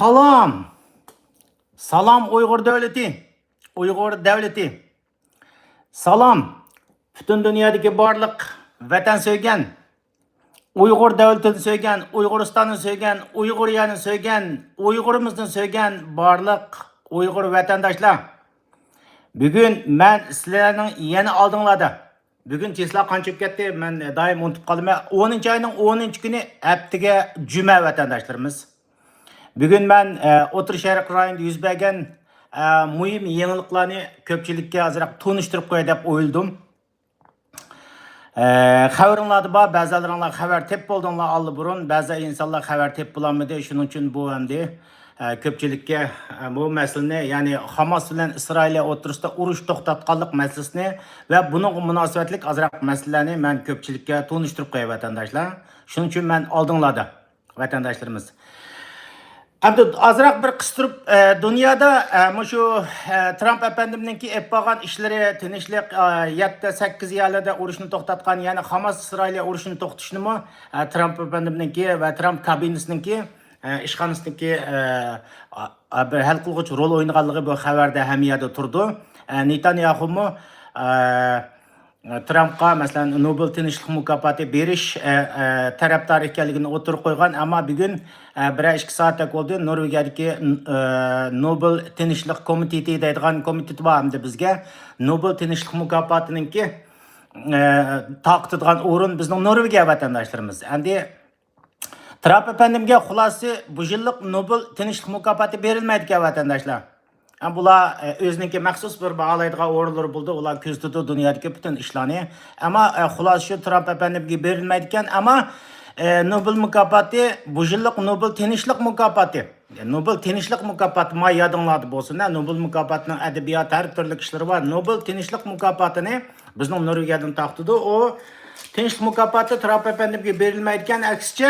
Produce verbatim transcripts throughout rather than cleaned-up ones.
سالام! سالام ئۇيغۇر دۆلىتى! ئۇيغۇر دەۋلىتى! سالام! پۈتۈن دۇنيادىكى بارلىق ۋەتەن سۆيگەن، ئۇيغۇر دەۋلىتىنى سۆيگەن، ئۇيغۇرىستاننى سۆيگەن، ئۇيغۇر يەرنى سۆيگەن، ئۇيغۇرىمىزنى سۆيگەن بارلىق ئۇيغۇر ۋەتەنداشلار! بۈگۈن مەن سىلەرنىڭ يەنە ئالدىڭلاردا. بۈگۈن چىسلا قانچە بولۇپ كەتتى؟ مەن دائىم ئۇنتۇپ قالىمەن. ئونىنچى ئاينىڭ ئونىنچى كۈنى، ھەپتىگە جۈمە، ۋەتەنداشلىرىمىز. بۈگۈن مەن، ئە، ئوتتۇرا شەرق رايونىدا يۈز بەرگەن، ئە، مۇھىم يېڭىلىقلارنى كۆپچىلىككە ئازراق تونۇشتۇرۇپ قوياي دەپ ئويلىدىم. ئە، خەۋىرىڭلاردا بار، بەزىلىرىڭلار خەۋەر تېپىپ بولدۇڭلار ئاللىبۇرۇن، بەزى ئىنسانلار خەۋەر تېپىپ بولالمىدى. شۇنىڭ ئۈچۈن بۇ ئەمدى، ئە، كۆپچىلىككە، ئە، بۇ مەسىلىنى، يەنى خاماس بىلەن ئىسرائىلىيە ئوتتۇرىسىدا ئۇرۇش توختاتقانلىق مەسىلىسىنى ۋە بۇنىڭغا مۇناسىۋەتلىك ئازراق مەسىلىلەرنى مەن كۆپچىلىككە تونۇشتۇرۇپ قوياي، ۋەتەنداشلار. شۇنىڭ ئۈچۈن مەن ئالدىڭلاردا، ۋەتەنداشلىرىمىز. ئەمدى ئازراق بىر قىستۇرۇپ، ئە، دۇنيادا، ئە، مۇشۇ، ئە، ترامپ ئەپەندىمنىڭكى ئېلىپ بارغان ئىشلىرى، تىنچلىق، ئە، يەتتە، سەككىز يەرلەردە ئۇرۇشنى توختاتقان، يەنى خاماس ئىسرائىلىيە ئۇرۇشىنى توختىتىشنىمۇ، ئە، ترامپ ئەپەندىمنىڭكى ۋە ترامپ كابىنېسىنىڭكى، ئە، ئىشخانىسىنىڭكى، ئە، ئا-، ئا-، بىر ھەل قىلغۇچ رول ئوينىغانلىقى بۇ خەۋەردە ھەممە يەردە تۇرىدۇ. ئە، نېتانياخۇمۇ، ئە، ترامپقا، مەسىلەن، نوبېل تىنچلىق مۇكاپاتى بېرىش، ئە، ئە، تەرەپدارى ئىكەنلىكىنى ئوتتۇرىغا قويغان، ئەمما بۈگۈن، ئە، بىرەر ئىككى سائەتتەك بولدى، نورۋېگىيەدىكى، ئە، نوبېل تىنچلىق كومىتېتى دەيدىغان كومىتېت بار ئەمدى بىزگە. نوبېل تىنچلىق مۇكاپاتىنىڭكى، ئە، تارقىتىدىغان ئورۇن بىزنىڭ نورۋېگىيە ۋەتەنداشلىرىمىز. ئەمدى ترامپ ئەپەندىمگە خۇلاسىسى بۇ يىللىق نوبېل تىنچلىق مۇكاپاتى بېرىلمەيدىكەن، ۋەتەنداشلار. ھە، بۇلار، ئە، ئۆزىنىڭكى مەخسۇس بىر باھالايدىغان ئورۇنلىرى بولىدۇ، ئۇلار كۆزىتىدۇ دۇنيادىكى پۈتۈن ئىشلارنى. ئەمما، ئە، خۇلاسە شۇ، ترامپ ئەپەندىمگە بېرىلمەيدىكەن، ئەمما، ئە، نوبېل مۇكاپاتى، بۇ يىللىق نوبېل تىنچلىق مۇكاپاتى. نوبېل تىنچلىق مۇكاپاتى، ما يادىڭلاردا بولسۇن، ھە، نوبېل مۇكاپاتىنىڭ ئەدەبىيات، ھەر تۈرلۈك ئىشلىرى بار. نوبېل تىنچلىق مۇكاپاتىنى بىزنىڭ نورۋېگىيەدىن تارقىتىدۇ. ئۇ تىنچلىق مۇكاپاتى ترامپ ئەپەندىمگە بېرىلمەيدىكەن، ئەكسىچە،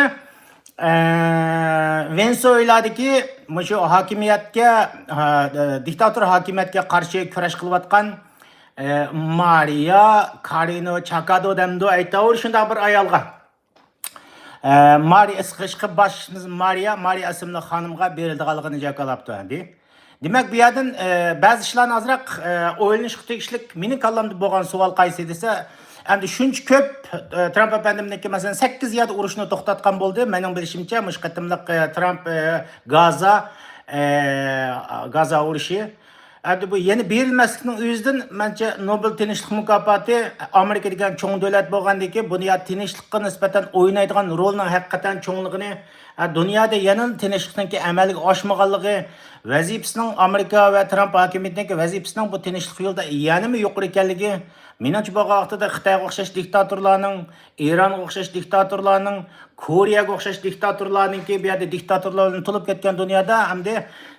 ئە، ۋېنېسۇېلادىكى مۇشۇ ھاكىمىيەتكە، ھە، دىكتاتور ھاكىمىيەتكە قارشى كۈرەش قىلىۋاتقان، ئە، مارىيا كارىنو چاكادو دەمدۇ ئەيتاۋۇر، شۇنداق بىر ئايالغا، ئە، مارىيا ئىسقىشقا باش، مارىيا، مارىيا ئىسىملىك خانىمغا بېرىلىدىغانلىقىنى جاكارلاپتۇ ئەمدى. دېمەك، بۇ يەردىن، ئە، بەزى ئىشلارنى ئازراق، ئە، ئويلىنىشقا تېگىشلىك. مېنىڭ كاللامدا بولغان سوئال قايسى دېسە، ئەمدى شۇنچە كۆپ، ئە، ترامپ ئەپەندىمنىڭكى، مەسىلەن، سەككىز يەردە ئۇرۇشنى توختاتقان بولدى. مېنىڭ بىلىشىمچە، مۇشۇ قېتىملىق، ئە، ترامپ، ئە، گازا، ئە، گازا ئۇرۇشى. ئەمدى بۇ يەنە بېرىلمەسلىكنىڭ ئۆزىدىن، مەنچە، نوبېل تىنچلىق مۇكاپاتى، ئامېرىكا دېگەن چوڭ دۆلەت بولغاندىن كېيىن، بۇ دۇنيا تىنچلىققا نىسبەتەن ئوينايدىغان رولىنىڭ ھەقىقەتەن چوڭلۇقىنى، ئە، دۇنيادا يەنىلا تىنچلىقنىڭكى ئەمەلگە ئاشمىغانلىقى، ۋەزىپىسىنىڭ، ئامېرىكا ۋە ترامپ ھاكىمىيىتىنىڭكى ۋەزىپىسىنىڭ بۇ تىنچلىق يولىدا يەنىمۇ يۇقىرى ئىكەنلىكى، مېنىڭچە، بولغان ۋاقتىدا خىتايغا ئوخشاش دىكتاتورلارنىڭ، ئىرانغا ئوخشاش دىكتاتورلارنىڭ، كورېيەگە ئوخشاش دىكتاتورلارنىڭكى، بۇ يەردە دىكتاتورلار بىلەن تولۇپ كەتكەن دۇنيادا ئەمدى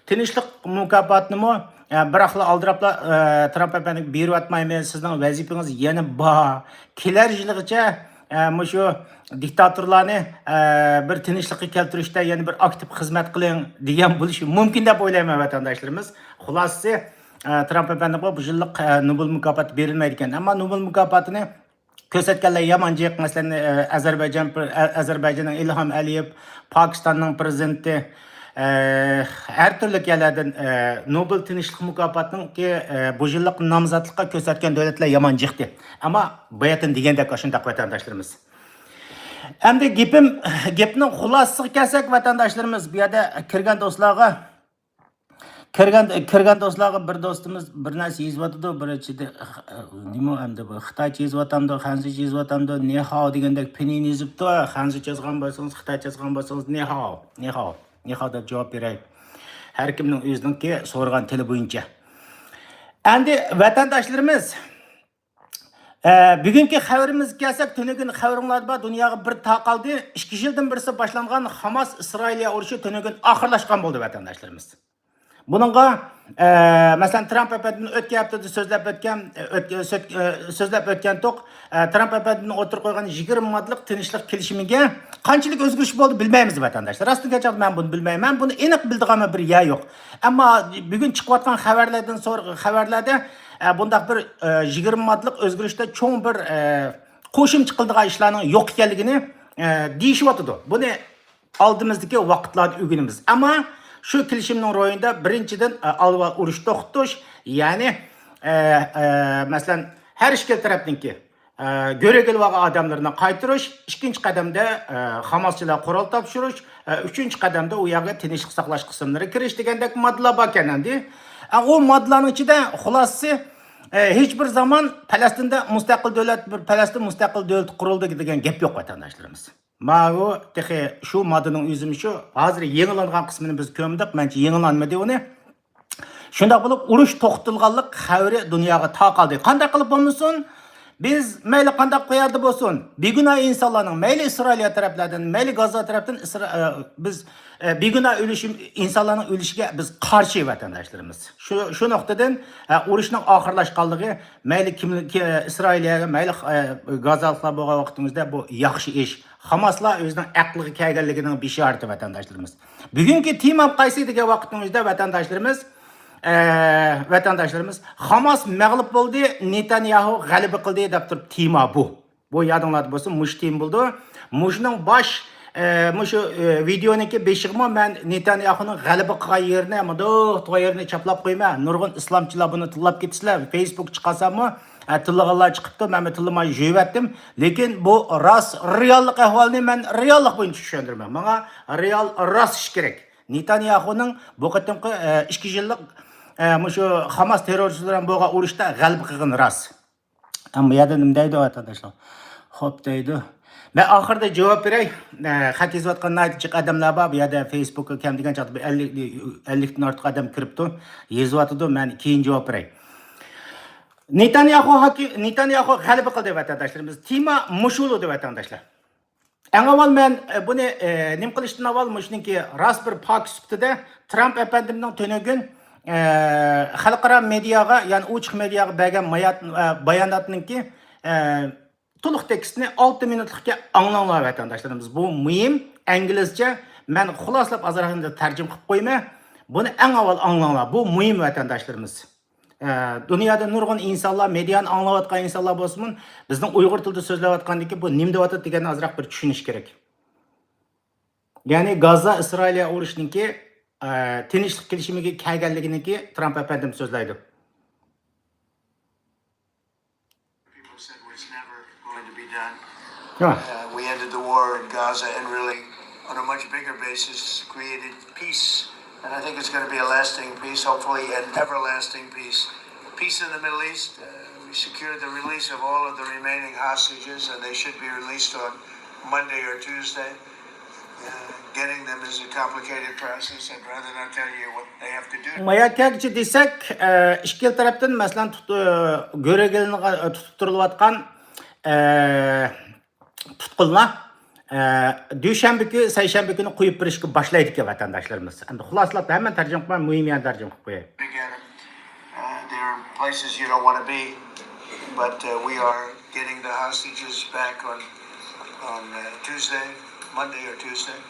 تىنچلىق مۇكاپاتىنىمۇ، ئە، بىراقلا ئالدىراپلا، ئە، ترامپ ئەپەندىگە بېرىۋاتمايمىز، سىزنىڭ ۋەزىپىڭىز يەنە بار. كېلەر يىلغىچە، ئە، مۇشۇ دىكتاتورلارنى، ئە، بىر تىنچلىققا كەلتۈرۈشتە يەنە بىر ئاكتىپ خىزمەت قىلىڭ دېگەن بولۇشى مۇمكىن دەپ ئويلايمەن، ۋەتەنداشلىرىمىز. خۇلاسىسى، ئە، ترامپ ئەپەندىغا بۇ يىللىق، ئە، نوبېل مۇكاپاتى بېرىلمەيدىكەن. ئەمما نوبېل مۇكاپاتىنى كۆرسەتكەنلەر يامان جىق. مەسىلەن، ئە، ئەزەربەيجان پر-، ئە-، ئەزەربەيجاننىڭ ئىلھام ئەلىيېۋ، پاكىستاننىڭ پرېزىدېنتى، ئە، ھەر تۈرلۈك يەرلەردىن، ئە، نوبېل تىنچلىق مۇكاپاتىنىڭكى، ئە، بۇ يىللىق نامزاتلىققا كۆرسەتكەن دۆلەتلەر يامان جىقتى. ئەمما باياتىن دېگەندەك ئاشۇنداق، ۋەتەنداشلىرىمىز. ئەمدى گېپىم، گېپنىڭ خۇلاسىسىغا كەلسەك، ۋەتەنداشلىرىمىز، بۇ يەردە كىرگەن دوستلارغا، كىرگەن، كىرگەن دوستلارغا بىر دوستىمىز بىر نەرسە يېزىۋاتىدۇ، بىر ئىچىدە، نېمە ئەمدى بۇ، خىتايچە يېزىۋاتامدۇ، خەنزۇچە يېزىۋاتامدۇ، نىھاۋ دېگەندەك پىنيىن يېزىپتۇ. خەنزۇچە يازغان بولسىڭىز، خىتايچە يازغان بولسىڭىز، نىھاۋ، نىھاۋ، نىھاۋ دەپ جاۋاب بېرەي. ھەر كىمنىڭ ئۆزىنىڭكى سورىغان تىلى بويىچە. ئەمدى ۋەتەنداشلىرىمىز، ئە، بۈگۈنكى خەۋىرىمىزگە كەلسەك، تۈنۈگۈن خەۋىرىڭلاردا بار، دۇنياغا بىر تارقالدى. ئىككى يىلدىن بىرسى باشلانغان خاماس ئىسرائىلىيە ئۇرۇشى تۈنۈگۈن ئاخىرلاشقان بولدى، ۋەتەنداشلىرىمىز. بۇنىڭغا، ئە، مەسىلەن، ترامپ ئەپەندىمىز ئۆتكەن ھەپتىدە سۆزلەپ ئۆتكەن، ئۆتكە-، سۆت-، ئە، سۆزلەپ ئۆتكەنتۇق. ئە، ترامپ ئەپەندىمىز ئوتتۇرىغا قويغان يىگىرمە ماددىلىق تىنچلىق كېلىشىمىگە قانچىلىك ئۆزگىرىش بولدى، بىلمەيمىز، ۋەتەنداشلار. راستىنى ئېيتقاندا، مەن بۇنى بىلمەيمەن. بۇنى ئېنىق بىلىدىغان بىر يەر يوق. ئەمما بۈگۈن چىقىۋاتقان خەۋەرلەردىن سور-، خەۋەرلەردە، ئە، بۇنداق بىر، ئە، يىگىرمە ماددىلىق ئۆزگىرىشتە چوڭ بىر، ئە، قوشۇمچە قىلىدىغان ئىشلارنىڭ يوق ئىكەنلىكىنى، ئە، دېيىشىۋاتىدۇ. بۇنى ئالدىمىزدىكى ۋاقىتلاردا ئۆگىنىمىز. ئەمما شۇ كېلىشىمنىڭ روھىدا بىرىنچىدىن، ئە، ئالۋا ئۇرۇش توختىتىش، يەنى، ئە، ئە، مەسىلەن، ھەر ئىككى تەرەپنىڭكى، ئە، گۆرۈگىلى بولغان ئادەملىرىنى قايتۇرۇش، ئىككىنچى قەدەمدە، ئە، خاماسچىلار قورال تاپشۇرۇش، ئە، ئۈچىنچى قەدەمدە ئۇ يەرگە تىنچلىق ساقلاش قىسىملىرى كىرىش دېگەندەك ماددىلار باركەن ئەمدى. ئە، ئۇ ماددىلارنىڭ ئىچىدە خۇلاسىسى، ئە، ھېچ بىر زامان پەلەستىندە مۇستەقىل دۆلەت، بىر پەلەستىن مۇستەقىل دۆلەت قۇرۇلدى دېگەن گەپ يوق، ۋەتەنداشلىرىمىز. ماۋۇ تېخى شۇ ماددىنىڭ ئۆزىمۇ شۇ. ھازىر يېڭىلانغان قىسمىنى بىز كۆمدۇق. مەنچە يېڭىلانمىدى ئۇنى. شۇنداق بولۇپ، ئۇرۇش توختىتىلغانلىق خەۋىرى دۇنياغا تارقالدى. قانداق قىلىپ بولمىسۇن، بىز مەيلى قانداق قۇيادا بولسۇن، بىگۇناھ ئىنسانلارنىڭ، مەيلى ئىسرائىلىيە تەرەپلەردىن، مەيلى گاززا تەرەپتىن ئىسرا-، ئە، بىز، ئە، بىگۇناھ ئۆلۈشى، ئىنسانلارنىڭ ئۆلۈشىگە بىز قارشى، ۋەتەنداشلىرىمىز. شۇ، شۇ نۇقتىدىن، ئە، ئۇرۇشنىڭ ئاخىرلاشقانلىقى مەيلى كىم، كى-، ئىسرائىلىيەگە، مەيلى، ئە، گاززالىقلار بولغان ۋاقتىمىزدا بۇ ياخشى ئىش. خاماسلار ئۆزىنىڭ ئەقلىگە كەلگەنلىكىنىڭ بېشارىتى، ۋەتەنداشلىرىمىز. بۈگۈنكى تېمام قايسى دېگەن ۋاقىتنىڭ ئۆزىدە، ۋەتەنداشلىرىمىز، ئە، ۋەتەنداشلىرىمىز، خاماس مەغلۇپ بولدى، نېتانياھۇ غەلىبە قىلدى دەپ تۇرۇپ تېما بۇ. بۇ يادىڭلاردا بولسۇن، مۇشۇ تېما بولىدۇ. مۇشۇنىڭ باش، ئە، مۇشۇ، ئە، ۋىدېونىڭكى بېشىغىمۇ مەن نېتانياھۇنىڭ غەلىبە قىلغان يېرىنى، مۇنداق تۇغان يېرىنى چاپلاپ قويىمەن. نۇرغۇن ئىسلامچىلار بۇنى تىللاپ كېتىسىلەر، فېيسبۇك چىقارساممۇ، ئە، تىللىغانلار چىقىپتۇ، مەنمۇ تىللىماي يۈرۈۋەتتىم. لېكىن بۇ راست رېئاللىق ئەھۋالىنى مەن رېئاللىق بويىچە چۈشەندۈرىمەن. ماڭا رېئال راست ئىش كېرەك. نېتانياھۇنىڭ بۇ قېتىمقى، ئە، ئىككى يىللىق، ئە، مۇشۇ خاماس تېررورچىلىرى بىلەن بولغان ئۇرۇشتا غەلىبە قىلغىنى راست. ئەمما بۇ يەردە نېمە دەيدۇ، ۋەتەنداشلار؟ خوپ دەيدۇ. مەن ئاخىرىدا جاۋاب بېرەي. ئە، خەت يېزىۋاتقان ناھايىتى جىق ئادەملەر بار. بۇ يەردە فېيسبۇكقا كەم دېگەن چاغدا بىر ئەللىك، ئەللىكتىن ئارتۇق ئادەم كىرىپتۇ. يېزىۋاتىدۇ. مەن كېيىن جاۋاب بېرەي. نېتانياھۇ ھاكىم، نېتانياھۇ غەلىبە قىلدى، ۋەتەنداشلىرىمىز. تېما مۇشۇ بولدى، ۋەتەنداشلار. ئەڭ ئاۋۋال مەن، ئە، بۇنى، ئە، نېمە قىلىشتىن ئاۋۋال مۇشۇنىڭكى راست بىر پاكىت سۈپىتىدە ترامپ ئەپەندىمنىڭ تۈنۈگۈن، ئە، خەلقئارا مېدىياغا، يەنى ئوچۇق مېدىياغا بەرگەن مايات-، ئە، باياناتنىڭكى، ئە، تولۇق تېكىستىنى ئالتە مىنۇتلۇقكە ئاڭلاڭلار، ۋەتەنداشلىرىمىز. بۇ مۇھىم، ئىنگلىزچە. مەن خۇلاسىلاپ ئازراق ئەمدى تەرجىمە قىلىپ قويىمەن. بۇنى ئەڭ ئاۋۋال ئاڭلاڭلار. بۇ مۇھىم، ۋەتەنداشلىرىمىز. ئە، دۇنيادا نۇرغۇن ئىنسانلار، مېدىيانى ئاڭلاۋاتقان ئىنسانلار بولسىمۇ، بىزنىڭ ئۇيغۇر تىلىدا سۆزلەۋاتقاندىكى بۇ نېمە دەۋاتىدۇ دېگەننى ئازراق بىر چۈشىنىش كېرەك. يەنى گاززا ئىسرائىلىيە ئۇرۇشىنىڭكى، ئە، تىنچلىق كېلىشىمىگە كەلگەنلىكىنىڭكى ترامپ ئەپەندىم سۆزلەيدۇ. People said was never going to be done. Uh, we ended the war in Gaza and really, on a much bigger basis, created peace. And I think it's going to be a lasting peace, hopefully an everlasting peace. Peace in the Middle East. Uh, we secured the release of all of the remaining hostages, and they should be released on Monday or Tuesday. Uh, getting them is a complicated process. I'd rather not tell you what they have to do. مايا كەگچى دېسەك، ئىككىلا تەرەپتىن، مەسىلەن، تۇت-، گۆرۈگىلىنىغا-، تۇتۇپ تۇرۇلۇۋاتقان، تۇتقۇنلار، ئە، دۈشەنبە كۈنى، سەيشەنبە كۈنى قويۇپ بېرىشكە باشلايدىكەن ۋەتەنداشلىرىمىز. ئەمدى خۇلاسىلاپ ھەممىنى تەرجىمە قىلماي، مۇھىم يەرنى تەرجىمە قىلىپ قوياي. Again, uh, there are places you don't want to be, but, uh, we are getting the hostages back on, on, uh, Tuesday, Monday or Tuesday,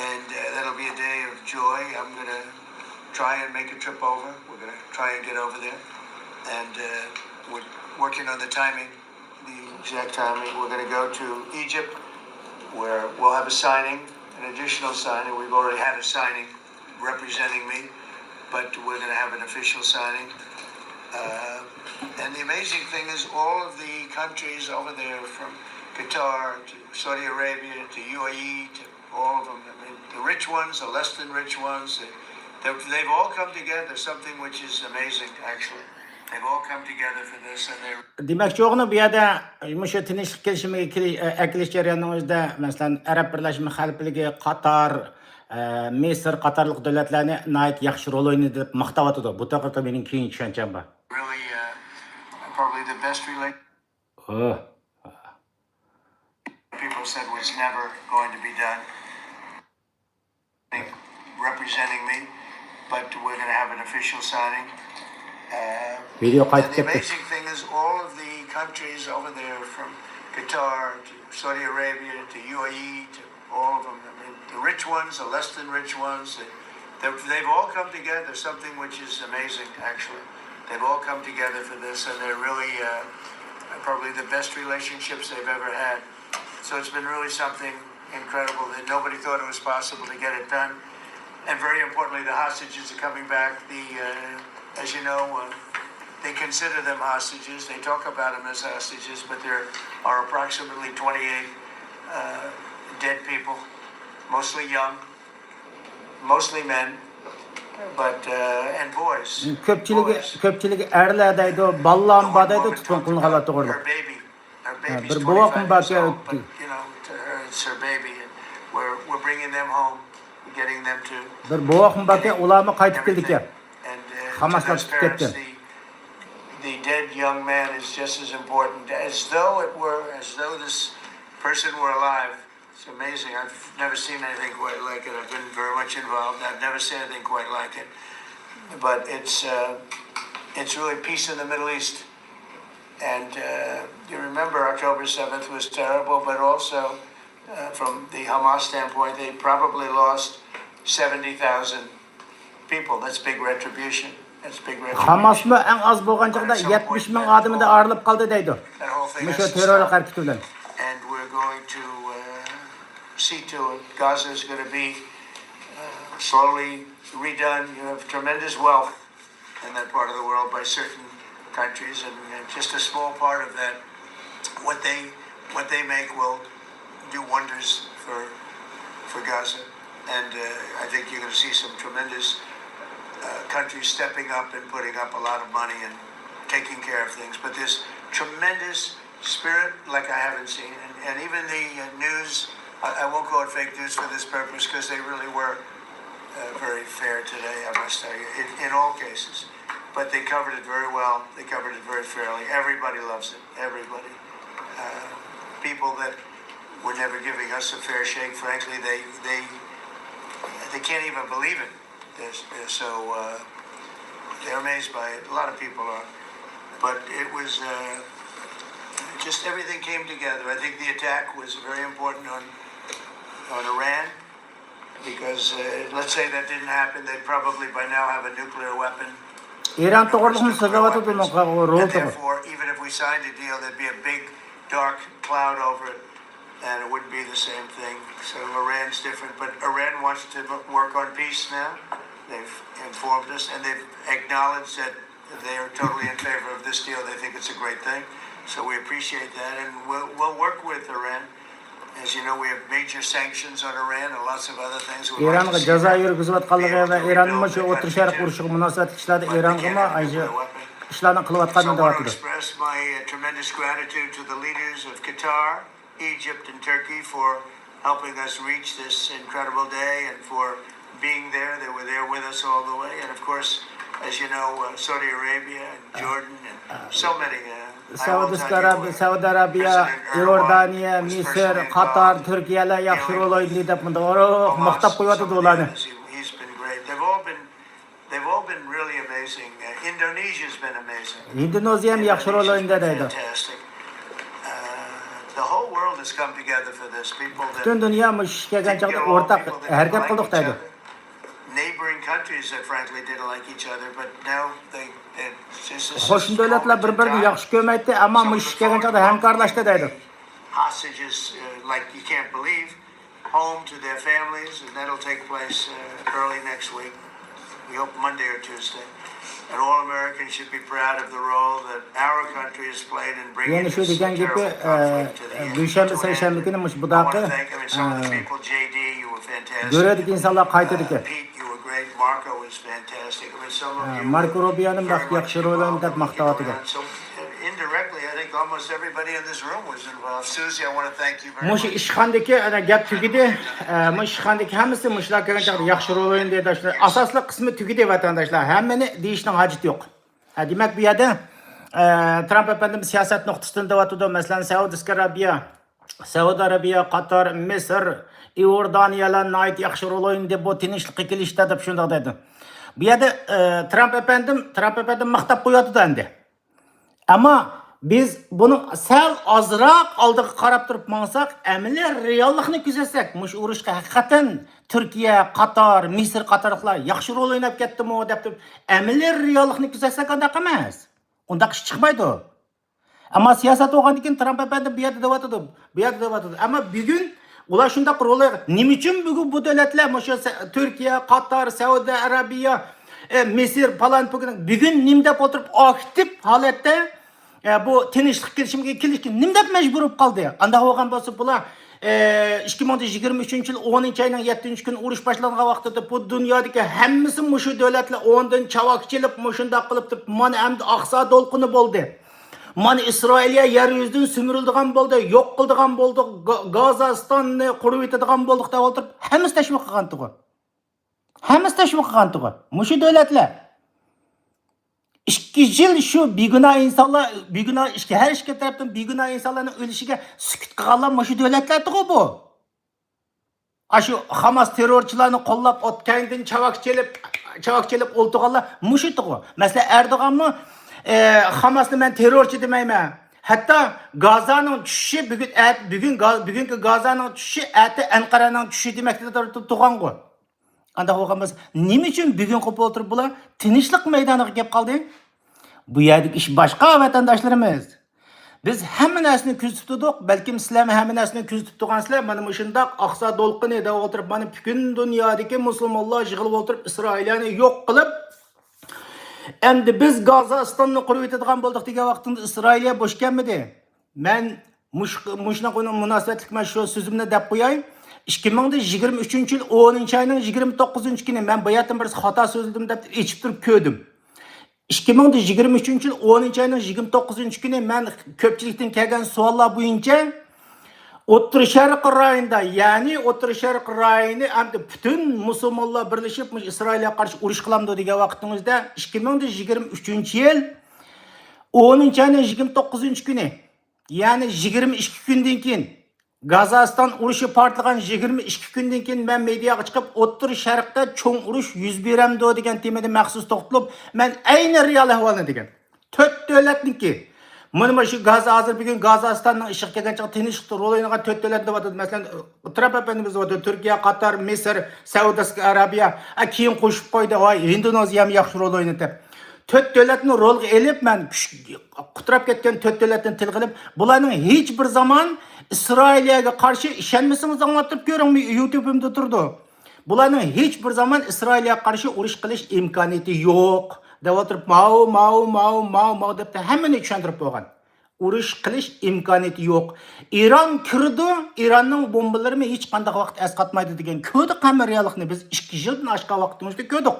and, uh, that'll be a day of joy. I'm gonna try and make a trip over. We're gonna try and get over there, and, uh, we're working on the timing. The exact timing, we're gonna go to Egypt, where we'll have a signing, an additional signing. We've already had a signing representing me, but we're gonna have an official signing. Uh, and the amazing thing is, all of the countries over there, from Qatar to Saudi Arabia to U A E to all of them, I mean, the rich ones, the less than rich ones, they, they've, they've all come together, something which is amazing, actually. They've all come together for this, and they're دېمەكچى بولغىنىم، بۇ يەردە مۇشۇ تىنچلىق كېلىشىمىگە كېلى-، ئەكېلىش جەريانىنىڭ ئۆزىدە، مەسىلەن، ئەرەب بىرلەشمە خەلىپىلىكى، قاتار، ئە، مىسىر قاتارلىق دۆلەتلەرنى ناھايىتى ياخشى رول ئوينىدى دەپ ماختاۋاتىدۇ. بۇ توغرىدا مېنىڭ كېيىن چۈشەنچەم بار. Really, uh, probably the best relation. ئوھ. People said was never going to be done. Representing me, but we're gonna have an official signing. Uh, ۋىدېئو قايتىپ and the كەتتى. Amazing thing is, all of the countries over there, from Qatar to Saudi Arabia to U A E to all of them, I mean, the rich ones, the less than rich ones, they, they've, they've all come together, something which is amazing, actually. They've all come together for this, and they're really, uh, probably the best relationships they've ever had. So it's been really something incredible that nobody thought it was possible to get it done. And very importantly, the hostages are coming back. The, uh, as you know, uh, they consider them hostages. They talk about them as hostages, but there are approximately twenty-eight uh, dead people, mostly young, mostly men, but uh, and boys. كۆپچىلىكى كۆپچىلىكى ئەرلەر دەيدۇ، بالىلارمۇ بار دەيدۇ، تۇتقۇن قىلىنغانلار توغرىلىق. بىر بوۋاقمۇ باركەن. But you know, to her, it's her baby. And we're we're bringing them home, getting them to. بىر بوۋاقمۇ باركەن، ئۇلارمۇ قايتىپ كېلىدىكەن. And uh, to those parents, the, the dead young man is just as important, as though it were, as though this person were alive. It's amazing. I've never seen anything quite like it. I've been very much involved. I've never seen anything quite like it. But it's uh, it's really peace in the Middle East. And uh, you remember October seventh was terrible, but also uh, from the Hamas standpoint, they probably lost seventy thousand people. That's big retribution. That's big retribution. خاماسمۇ ئەڭ ئاز بولغان چاغدا يەتمىش مىڭ ئادىمىدىن ئايرىلىپ قالدى دەيدۇ. مۇشۇ تېررورلۇق ھەرىكىتى بىلەن. And we're going to uh, see to it. Gaza is going to be uh, slowly redone. You have tremendous wealth in that part of the world by certain countries, and uh, just a small part of that, what they what they make will do wonders for for Gaza. And uh, I think you're going to see some tremendous uh, countries stepping up and putting up a lot of money and taking care of things. But there's tremendous spirit like I haven't seen, and, and even the uh, news. I, I won't call it fake news for this purpose because they really were uh, very fair today. I must tell you, in, in all cases. But they covered it very well. They covered it very fairly. Everybody loves it. Everybody. Uh, people that were never giving us a fair shake, frankly, they they they can't even believe it. They're, they're so uh, they're amazed by it. A lot of people are, but it was uh, just everything came together. I think the attack was very important on on Iran. Because uh, let's say that didn't happen, they'd probably by now have a nuclear weapon. ئىران توغرىلىقمۇ سۆزلەۋاتىدۇ، And therefore, even if we signed a deal, there'd be a big dark cloud over it, and it wouldn't be the same thing. So Iran's different, but Iran wants to work on peace now. They've informed us, and they've acknowledged that they are totally in favor of this deal. They think it's a great thing. So we appreciate that, and we'll, we'll work with Iran. As you know, we have major sanctions on Iran and lots of other things. ئىرانغا جازا يۈرگۈزۈۋاتقانلىقى ۋە ئىراننىڭ شۇ ئوتتۇرا شەرق ئۇرۇشىغا مۇناسىۋەتلىك ئىشلاردا ئىرانغىمۇ ئىشلارنى قىلىۋاتقانلىقىنى دەۋاتىدۇ. Express my uh, tremendous gratitude to the leaders of Qatar, Egypt, and Turkey for helping us reach this incredible day and for being there. They were there with us all the way. And of course, as you know, uh, Saudi Arabia and Jordan and so many. Uh, سەئۇدى ئارابىيە، سەئۇدى ئارابىيە، ئىئوردانىيە، مىسىر، قاتار، تۈركىيەلەر ياخشى رول ئوينىدى دەپ مۇنداق ئورۇق ماختاپ قويۇۋاتىدۇ ئۇلارنى. They've all been really amazing. Uh, Indonesia's been amazing. ھىندونېزىيە ھەم ياخشى رول ئوينىدى دەيدۇ. Fantastic. Uh, the whole world has come together for this. People that پۈتۈن دۇنيا مۇشۇ ئىش كەلگەن چاغدا ئورتاق ھەرىكەت قىلدۇق دەيدۇ. Neighboring countries that frankly didn't like each other, but now they, they قوشنا دۆلەتلەر بىر-بىرىنى ياخشى كۆرمەيتتى، ئەمما مۇشۇ ئىش كەلگەن چاغدا ھەمكارلاشتى دەيدۇ. Hostages uh, like you can't believe, home to their families, and that'll take place uh, early next week. We hope Monday or Tuesday. And all Americans should be proud of the role that our country has played in bringing this terrible conflict to the end. دۈشەنبە، سەيشەنبە كۈنى مۇشۇ بۇداقى گۆرۈدىكى ئىنسانلار قايتىدىكەن. ماركو روبىيونى بەك ياخشى رول ئوينىدى دەپ ماختاۋاتىدۇ. مۇشۇ ئىشخانىدىكى ئەنە گەپ تۈگىدى. مۇشۇ ئىشخانىدىكى ھەممىسى مۇشۇلار كەلگەن چاغدا ياخشى رول ئوينىدى دەپ، ئاساسلىق قىسمى تۈگىدى ۋەتەنداشلار. ھەممىنى دېيىشنىڭ ھاجىتى يوق. دېمەك، بۇ يەردە ترامپ ئەپەندىم سىياسەت نۇقتىسىدىن دەۋاتىدۇ. مەسىلەن، سەئۇدىسكە ئارابىيە، سەئۇدى ئەرەبىيە، قاتار، مىسىر، ئىئوردانىيەلەر ناھايىتى ياخشى رول ئوينىدى بۇ تىنچلىققا كېلىشتە دەپ شۇنداق دەيدۇ. بۇ يەردە ئە، ترامپ ئەپەندىم، ترامپ ئەپەندىم ماختاپ قويۇۋاتىدۇ ئەمدى. ئەمما بىز بۇنىڭ سەل ئازراق ئالدىغا قاراپ تۇرۇپ ماڭساق، ئەمەلىي رېئاللىقنى كۆزەتسەك، مۇشۇ ئۇرۇشقا ھەقىقەتەن تۈركىيە، قاتار، مىسىر قاتارلىقلار ياخشى رول ئويناپ كەتتىمۇ دەپ تۇرۇپ، ئەمەلىي رېئاللىقنى كۆزەتسەك ئانداق ئەمەس. ئۇنداق ئىش چىقمايدۇ. ئەمما سىياسەت بولغاندىن كېيىن ترامپ ئەپەندى بۇ يەردە دەۋاتىدۇ، بۇ يەردە دەۋاتىدۇ. ئەمما بۈگۈن ئۇلار شۇنداق رول ئوينىغان. نېمە ئۈچۈن بۈگۈن بۇ دۆلەتلەر، مۇشۇ سە-، تۈركىيە، قاتار، سەئۇدى ئەرەبىيە، ئە، مىسىر، پالان، پۈگۈن، بۈگۈن نېمە دەپ ئولتۇرۇپ، ئاكتىپ ھالەتتە، ئە، بۇ تىنچلىق كېلىشىمىگە كېلىشكە نېمە دەپ مەجبۇر بولۇپ قالدى؟ ئانداق بولغان بولسا، بۇلار، ئە، ئىككى مىڭ يىگىرمە ئۈچىنچى يىل ئونىنچى ئاينىڭ يەتتىنچى كۈنى ئۇرۇش باشلانغان ۋاقتىدا بۇ دۇنيادىكى ھەممىسى مۇشۇ دۆلەتلەر ئورنىدىن چاۋاك چېلىپ، مۇشۇنداق قىلىپ تۇرۇپ، مانا ئەمدى ئاقسا دولقۇنى بولدى. مانا ئىسرائىلىيە يەر يۈزىدىن سۈمۈرۈلىدىغان بولدى، يوق قىلىدىغان بولدى، گا-، گازاستاننى قۇرۇۋېتىدىغان بولدۇق دەپ ئولتۇرۇپ، ھەممىسى تەشۋىق قىلغانتىغۇ. ھەممىسى تەشۋىق قىلغانتىغۇ. مۇشۇ دۆلەتلەر. ئىككى يىل شۇ بىگۇناھ ئىنسانلار، بىگۇناھ ئىككى، ھەر ئىككى تەرەپتىن بىگۇناھ ئىنسانلارنىڭ ئۆلۈشىگە سۈكۈت قىلغانلار مۇشۇ دۆلەتلەردىغۇ بۇ. ئاشۇ خاماس تېررورچىلارنى قوللاپ، ئوت كەينىدىن چاۋاك چېلىپ، چاۋاك چېلىپ ئولتۇرغانلار مۇشۇتىغۇ. مەسىلەن، ئەردوغانمۇ، ئە، خاماسنى مەن تېررورچى دېمەيمەن. ھەتتا گازانىڭ چۈشۈشى بۈگۈن، ئەت-، بۈگۈن گا-، بۈگۈنكى گازانىڭ چۈشۈشى، ئەتە ئەنقەرەنىڭ چۈشۈشى دېمەكتە تۇرغانغۇ. ئانداق بولغان بولسا، نېمە ئۈچۈن بۈگۈن قوپۇپ ئولتۇرۇپ بۇلار تىنچلىق مەيدانىغا كېلىپ قالدى؟ بۇ يەردىكى ئىش باشقا، ۋەتەنداشلىرىمىز. بىز ھەممە نەرسىنى كۆزىتىپ تۇردۇق، بەلكىم سىلەرمۇ ھەممە نەرسىنى كۆزىتىپ تۇرغانسىلەر. مانا مۇشۇنداق ئاقسا دولقۇنى دەپ ئولتۇرۇپ، مانا پۈتۈن دۇنيادىكى مۇسۇلمانلار يىغىلىپ ئولتۇرۇپ، ئىسرائىلىيەنى يوق قىلىپ، ئەمدى بىز گازاستاننى قۇرۇۋېتىدىغان بولدۇق دېگەن ۋاقتىمىزدا ئىسرائىلىيە بوش كەلمىدى. مەن مۇش-، مۇشۇنىڭغا مۇناسىۋەتلىك مەن شۇ سۆزۈمنى دەپ قوياي. ئىككى مىڭ يىگىرمە ئۈچىنچى يىل ئونىنچى ئاينىڭ يىگىرمە توققۇزىنچى كۈنى مەن باياتىن بىرسى خاتا سۆزلىدىم دەپ ئېچىپ تۇرۇپ كۆردۈم. ئىككى مىڭ يىگىرمە ئۈچىنچى يىل ئونىنچى ئاينىڭ يىگىرمە توققۇزىنچى كۈنى مەن كۆپچىلىكتىن كەلگەن سوئاللار بويىچە ئوتتۇرا شەرق رايونىدا، يەنى ئوتتۇرا شەرق رايونى ئەمدى پۈتۈن مۇسۇلمانلار بىرلىشىپ مۇشۇ ئىسرائىلگە قارشى ئۇرۇش قىلامدۇ دېگەن ۋاقتىڭىزدا، ئىككى مىڭ يىگىرمە ئۈچىنچى يىل ئونىنچى ئاينىڭ يىگىرمە توققۇزىنچى كۈنى، يەنى يىگىرمە ئىككى كۈندىن كېيىن، گازاستان ئۇرۇشى پارتلىغان يىگىرمە ئىككى كۈندىن كېيىن مەن مېدىياغا چىقىپ، ئوتتۇرا شەرقتە چوڭ ئۇرۇش يۈز بېرەمدۇ دېگەن تېمىدا مەخسۇس توختىلىپ، مەن ئەينى رېئال ئەھۋالنى دېگەن. تۆت دۆلەتنىڭكى. مانا، مانا شۇ گازا، ھازىر بۈگۈن گازاستاننىڭ ئىشىغا كەلگەن چاغدا تىنچلىقتا رول ئوينىغان تۆت دۆلەت دەۋاتىدۇ. مەسىلەن، ترامپ ئەپەندىمىز دەۋاتىدۇ، تۈركىيە، قاتار، مىسىر، سەئۇدىسكا ئەرەبىيە. ئە، كېيىن قوشۇپ قويدى، ۋاي، ھىندونېزىيەمۇ ياخشى رول ئوينىدى دەپ. تۆت دۆلەتنى رولغا ئېلىپ، مەن كۈچ-، قۇتراپ كەتكەن تۆت دۆلەتنى تىلغا ئېلىپ، بۇلارنىڭ ھېچ بىر زامان ئىسرائىلىيەگە قارشى، ئىشەنمىسىڭىز ئاڭلاپ تۇرۇپ كۆرۈڭ، يۇتۇبىمدا تۇرىدۇ. بۇلارنىڭ ھېچ بىر زامان ئىسرائىلىيەگە قارشى ئۇرۇش قىلىش ئىمكانىيىتى يوق دەۋاتۇرۇپ، ماۋۇ، ماۋۇ، ماۋۇ، ماۋۇ، ماۋۇ دەپ ھەممىنى چۈشەندۈرۈپ بولغان. ئۇرۇش قىلىش ئىمكانىيىتى يوق. ئىران كىرىدۇ، ئىراننىڭ بومبىلىرىمۇ ھېچقانداق ۋاقىت ئەسقاتمايدۇ دېگەن كۆردۇق ھەممە رېئاللىقنى. بىز ئىككى يىلدىن ئاشقان ۋاقتىمىزدا كۆردۇق.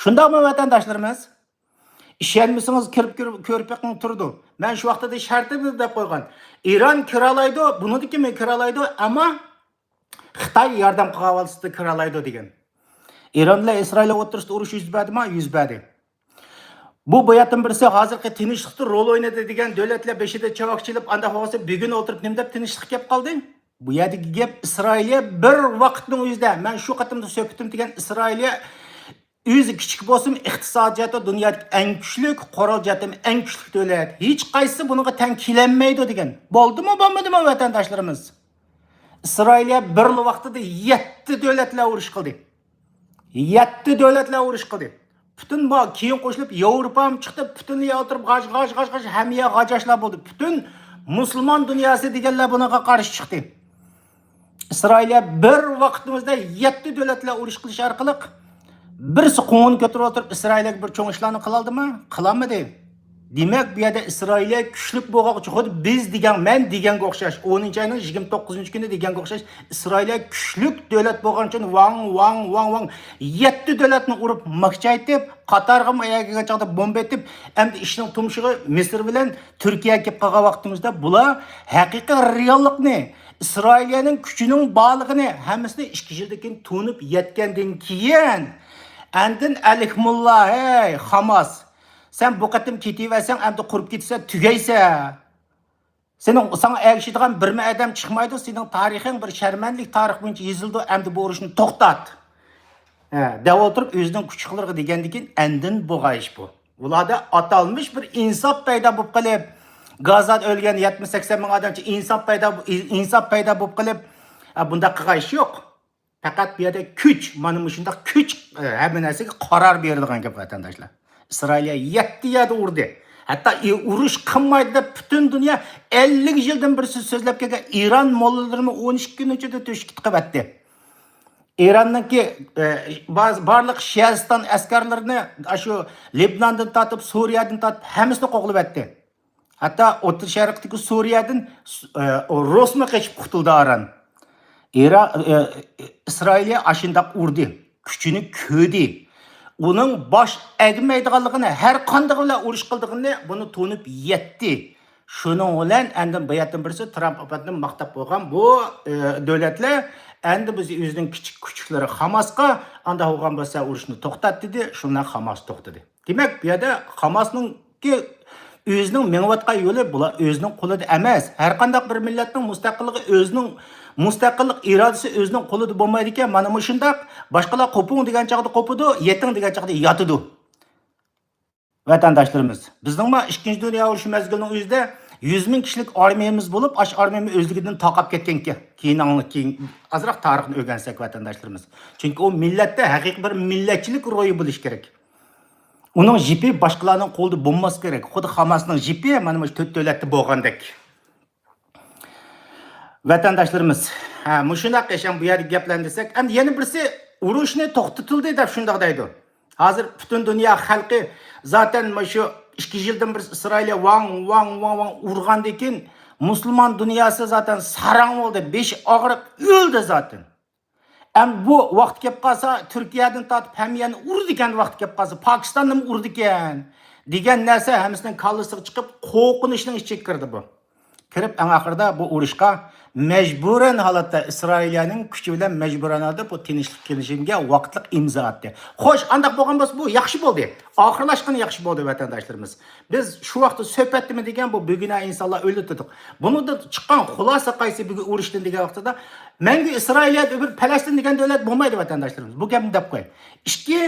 شۇنداقمۇ، ۋەتەنداشلىرىمىز؟ ئىشەنمىسىڭىز كىرىپ كۆر-، كۆرۈپ بېقىڭ، تۇرىدۇ. مەن شۇ ۋاقتىدا شەرتىنى دەپ قويغان. ئىران كىرالايدۇ، بۇنىڭدىكى مەن كىرالايدۇ، ئەمما خىتاي ياردەم قىلغان ھالىتىدە كىرالايدۇ دېگەن. ئىران بىلەن ئىسرائىل ئوتتۇرىسىدا ئۇرۇش يۈز بەردىمۇ؟ يۈز بەردى. بۇ باياتىن بىرسى ھازىرقى تىنچلىقتا رول ئوينىدى دېگەن دۆلەتلەر بېشىدا چاۋاك چېلىپ، ئانداق بولسا بۈگۈن ئولتۇرۇپ نېمە دەپ تىنچلىق كەپ قالدى؟ بۇ يەردىكى گەپ ئىسرائىلىيە بىر ۋاقىتنىڭ ئۆزىدە، مەن شۇ قېتىمدا سۆھبىتىم دېگەن ئىسرائىلىيە ئۆزى كىچىك بولسىمۇ ئىقتىساد جەھەتتە دۇنيادىكى ئەڭ كۈچلۈك، قورال جەھەتتىمۇ ئەڭ كۈچلۈك دۆلەت. ھېچقايسىسى بۇنىڭغا تەڭ كېلەلمەيدۇ دېگەن. بولدىمۇ، بولمىدىمۇ، ۋەتەنداشلىرىمىز؟ ئىسرائىلىيە بىرلا ۋاقتىدا يەتتە دۆلەت بىلەن ئۇرۇش قىلدى. يەتتە دۆلەت بىلەن ئۇرۇش قىلدى. پۈتۈن بۇ كېيىن قوشۇلۇپ ياۋروپامۇ چىقتى، پۈتۈنلەي ئولتۇرۇپ غاژ، غاژ، غاژ، غاژ، ھەممە يەر غاجاشلار بولدى. پۈتۈن مۇسۇلمان دۇنياسى دېگەنلەر بۇنىڭغا قارشى چىقتى. ئىسرائىلىيە بىر ۋاقتىمىزدا يەتتە دۆلەت بىلەن ئۇرۇش قىلىش ئارقىلىق بىرسى قوڭۇن كۆتۈرۈپ ئولتۇرۇپ ئىسرائىلىيەگە بىر چوڭ ئىشلارنى قىلالدىمۇ؟ قىلالمىدى. دېمەك، بۇ يەردە ئىسرائىلىيە كۈچلۈك بولغان ئۈچۈن، خۇددى بىز دېگەن، مەن دېگەنگە ئوخشاش، ئونىنچى ئاينىڭ يىگىرمە توققۇزىنچى كۈنى دېگەنگە ئوخشاش، ئىسرائىلىيە كۈچلۈك دۆلەت بولغان ئۈچۈن ۋاڭ، ۋاڭ، ۋاڭ، ۋاڭ، يەتتە دۆلەتنى ئۇرۇپ ماكچايتىپ، قاتارغا ئەگەر كەلگەن چاغدا بومبا ئېتىپ، ئەمدى ئىشنىڭ تۇمشۇقى مىسىر بىلەن تۈركىيەگە كېلىپ قالغان ۋاقتىمىزدا بۇلار ھەقىقىي رېئاللىقنى، ئىسرائىلىيەنىڭ كۈچىنىڭ بارلىقىنى ھەممىسىنى ئىككى يىلدىن كېيىن تونۇپ يەتكەندىن كېيىن، ئاندىن ئەلىھمۇللا، ھەي، خاماس، سەن بۇ قېتىم كېتىۋەرسەڭ، ئەمدى قۇرۇپ كېتىسەن، تۈگەيسەن. سېنىڭ، ساڭا ئەگىشىدىغان بىرمۇ ئادەم چىقمايدۇ، سېنىڭ تارىخىڭ بىر شەرمەنلىك تارىخ بويىچە يېزىلىدۇ، ئەمدى بۇ ئۇرۇشنى توختات. ھە، دەپ ئولتۇرۇپ ئۆزىنىڭ كۈچ-قۇۋۋىتىغا دېگەندىن كېيىن ئاندىن بولغان ئىش بۇ. ئۇلاردا ئاتالمىش بىر ئىنساپ پەيدا بولۇپ قېلىپ، گازادا ئۆلگەن يەتمىش سەكسەن مىڭ ئادەمچە ئىنساپ پەيدا، ئىنساپ پەيدا بولۇپ قېلىپ، ئە، بۇنداق قىلغان ئىش يوق. پەقەت بۇ يەردە كۈچ، مانا مۇشۇنداق كۈچ، ئە، ھەممە نەرسىگە قارار بېرىدىغان گەپ، ۋەتەنداشلار. ئىسرائىلىيە يەتتە يەردە ئۇردى. ھەتتا ئۇرۇش قىلمايدۇ دەپ پۈتۈن دۇنيا ئەللىك يىلدىن بېرى سۆزلەپ كەلگەن ئىران موللىلىرىمۇ ئون ئىككى كۈننىڭ ئىچىدە تۆشۈككە تىقىۋەتتى. ئىراننىڭكى، ئە، باز-، بارلىق شىئىستان ئەسكەرلىرىنى ئاشۇ لېبناندىن تارتىپ، سۈرىيەدىن تارتىپ ھەممىسىنى قوغلىۋەتتى. ھەتتا ئوتتۇرا شەرقتىكى سۈرىيەدىن، ئە، رۇسمۇ قېچىپ قۇتۇلدى ئاران. ئىرا-، ئە، ئىسرائىلىيە ئاشۇنداق ئۇردى، كۈچىنى كۆردى. ئۇنىڭ باش ئەگمەيدىغانلىقىنى، ھەر قاندىقى بىلەن ئۇرۇش قىلىدىغىنىنى بۇنى تونۇپ يەتتى. شۇنىڭ بىلەن ئەندىن بۇ يەردىن بىرسى ترامپ ئەپەندىنى ماختاپ قويغان بۇ، ئە، دۆلەتلەر ئەندى بىز ئۆزىنىڭ كىچىك كۈچۈكلىرى خاماسقا، ئانداق بولغان بولسا ئۇرۇشنى توختات دېدى، شۇنداق خاماس توختىدى. دېمەك، بۇ يەردە خاماسنىڭكى ئۆزىنىڭ مېڭىۋاتقان يولى بۇلار ئۆزىنىڭ قولىدا ئەمەس. ھەر قانداق بىر مىللەتنىڭ مۇستەقىللىقى ئۆزىنىڭ، مۇستەقىللىق ئىرادىسى ئۆزىنىڭ قولىدا بولمايدىكەن، مانا مۇشۇنداق باشقىلار قوپۇڭ دېگەن چاغدا قوپىدۇ، يېتىڭ دېگەن چاغدا ياتىدۇ. ۋەتەنداشلىرىمىز، بىزنىڭمۇ ئىككىنچى دۇنيا ئۇرۇشى مەزگىلىنىڭ ئۆزىدە يۈز مىڭ كىشىلىك ئارمىيەمىز بولۇپ، ئاش ئارمىيەمۇ ئۆزلۈكىدىن تارقاپ كەتكەنكەن. كېيىن ئاڭلا-، كېيىن ئازراق تارىخنى ئۆگەنسەك، ۋەتەنداشلىرىمىز. چۈنكى ئۇ مىللەتتە ھەقىقىي بىر مىللەتچىلىك روھى بولۇشى كېرەك. ئۇنىڭ جىپى باشقىلارنىڭ قولىدا بولماسلىقى كېرەك. خۇددى خاماسنىڭ جىپى مانا مۇشۇ تۆت دۆلەتتە بولغاندەك. ۋەتەنداشلىرىمىز، ھە، مۇشۇنداق ئىش، بۇ يەردە گەپلەرنى دېسەك، ئەمدى يەنە بىرسى، ئۇرۇشنى توختىتىلدى دەپ شۇنداق دەيدۇ. ھازىر پۈتۈن دۇنيا خەلقى زاتەن مۇشۇ ئىككى يىلدىن بېرى ئىسرائىلىيە ۋاڭ، ۋاڭ، ۋاڭ، ۋاڭ ئۇرغاندىن كېيىن مۇسۇلمان دۇنياسى زاتەن ساراڭ بولدى، بېشى ئاغرىپ ئۆلدى زاتەن. ئەمدى بۇ ۋاقىت كەپ قالسا، تۈركىيەدىن تارتىپ ھەممە يەرنى ئۇرىدىكەن، ۋاقتى كەپ قالسا، پاكىستاننىمۇ ئۇرىدىكەن دېگەن نەرسە ھەممىسىنىڭ كاللىسىغا چىقىپ، قورقۇنچنىڭ ئىچىگە كىردى بۇ. كىرىپ، ئەڭ ئاخىرىدا بۇ ئۇرۇشقا مەجبۇرەن ھالەتتە ئىسرائىلىيەنىڭ كۈچى بىلەن مەجبۇرەن ھالەتتە بۇ تىنچلىق كېلىشىمىگە ۋاقىتلىق ئىمزا ئاتتى. خوش، ئانداق بولغان بولسا، بۇ ياخشى بولدى. ئاخىرلاشقىنى ياخشى بولدى، ۋەتەنداشلىرىمىز. بىز شۇ ۋاقىتتا سۆھبەتتىمۇ دېگەن بۇ بۈگۈن ئىنسانلار ئۆلۈۋاتىدۇ. بۇنىڭدىن چىققان خۇلاسە قايسى بۈگۈن ئۇرۇشتىن دېگەن ۋاقتىدا، مەڭگۈ ئىسرائىلىيە بىر پەلەستىن دېگەن دۆلەت بولمايدۇ، ۋەتەنداشلىرىمىز. بۇ گەپنى دەپ قوياي. ئىككى،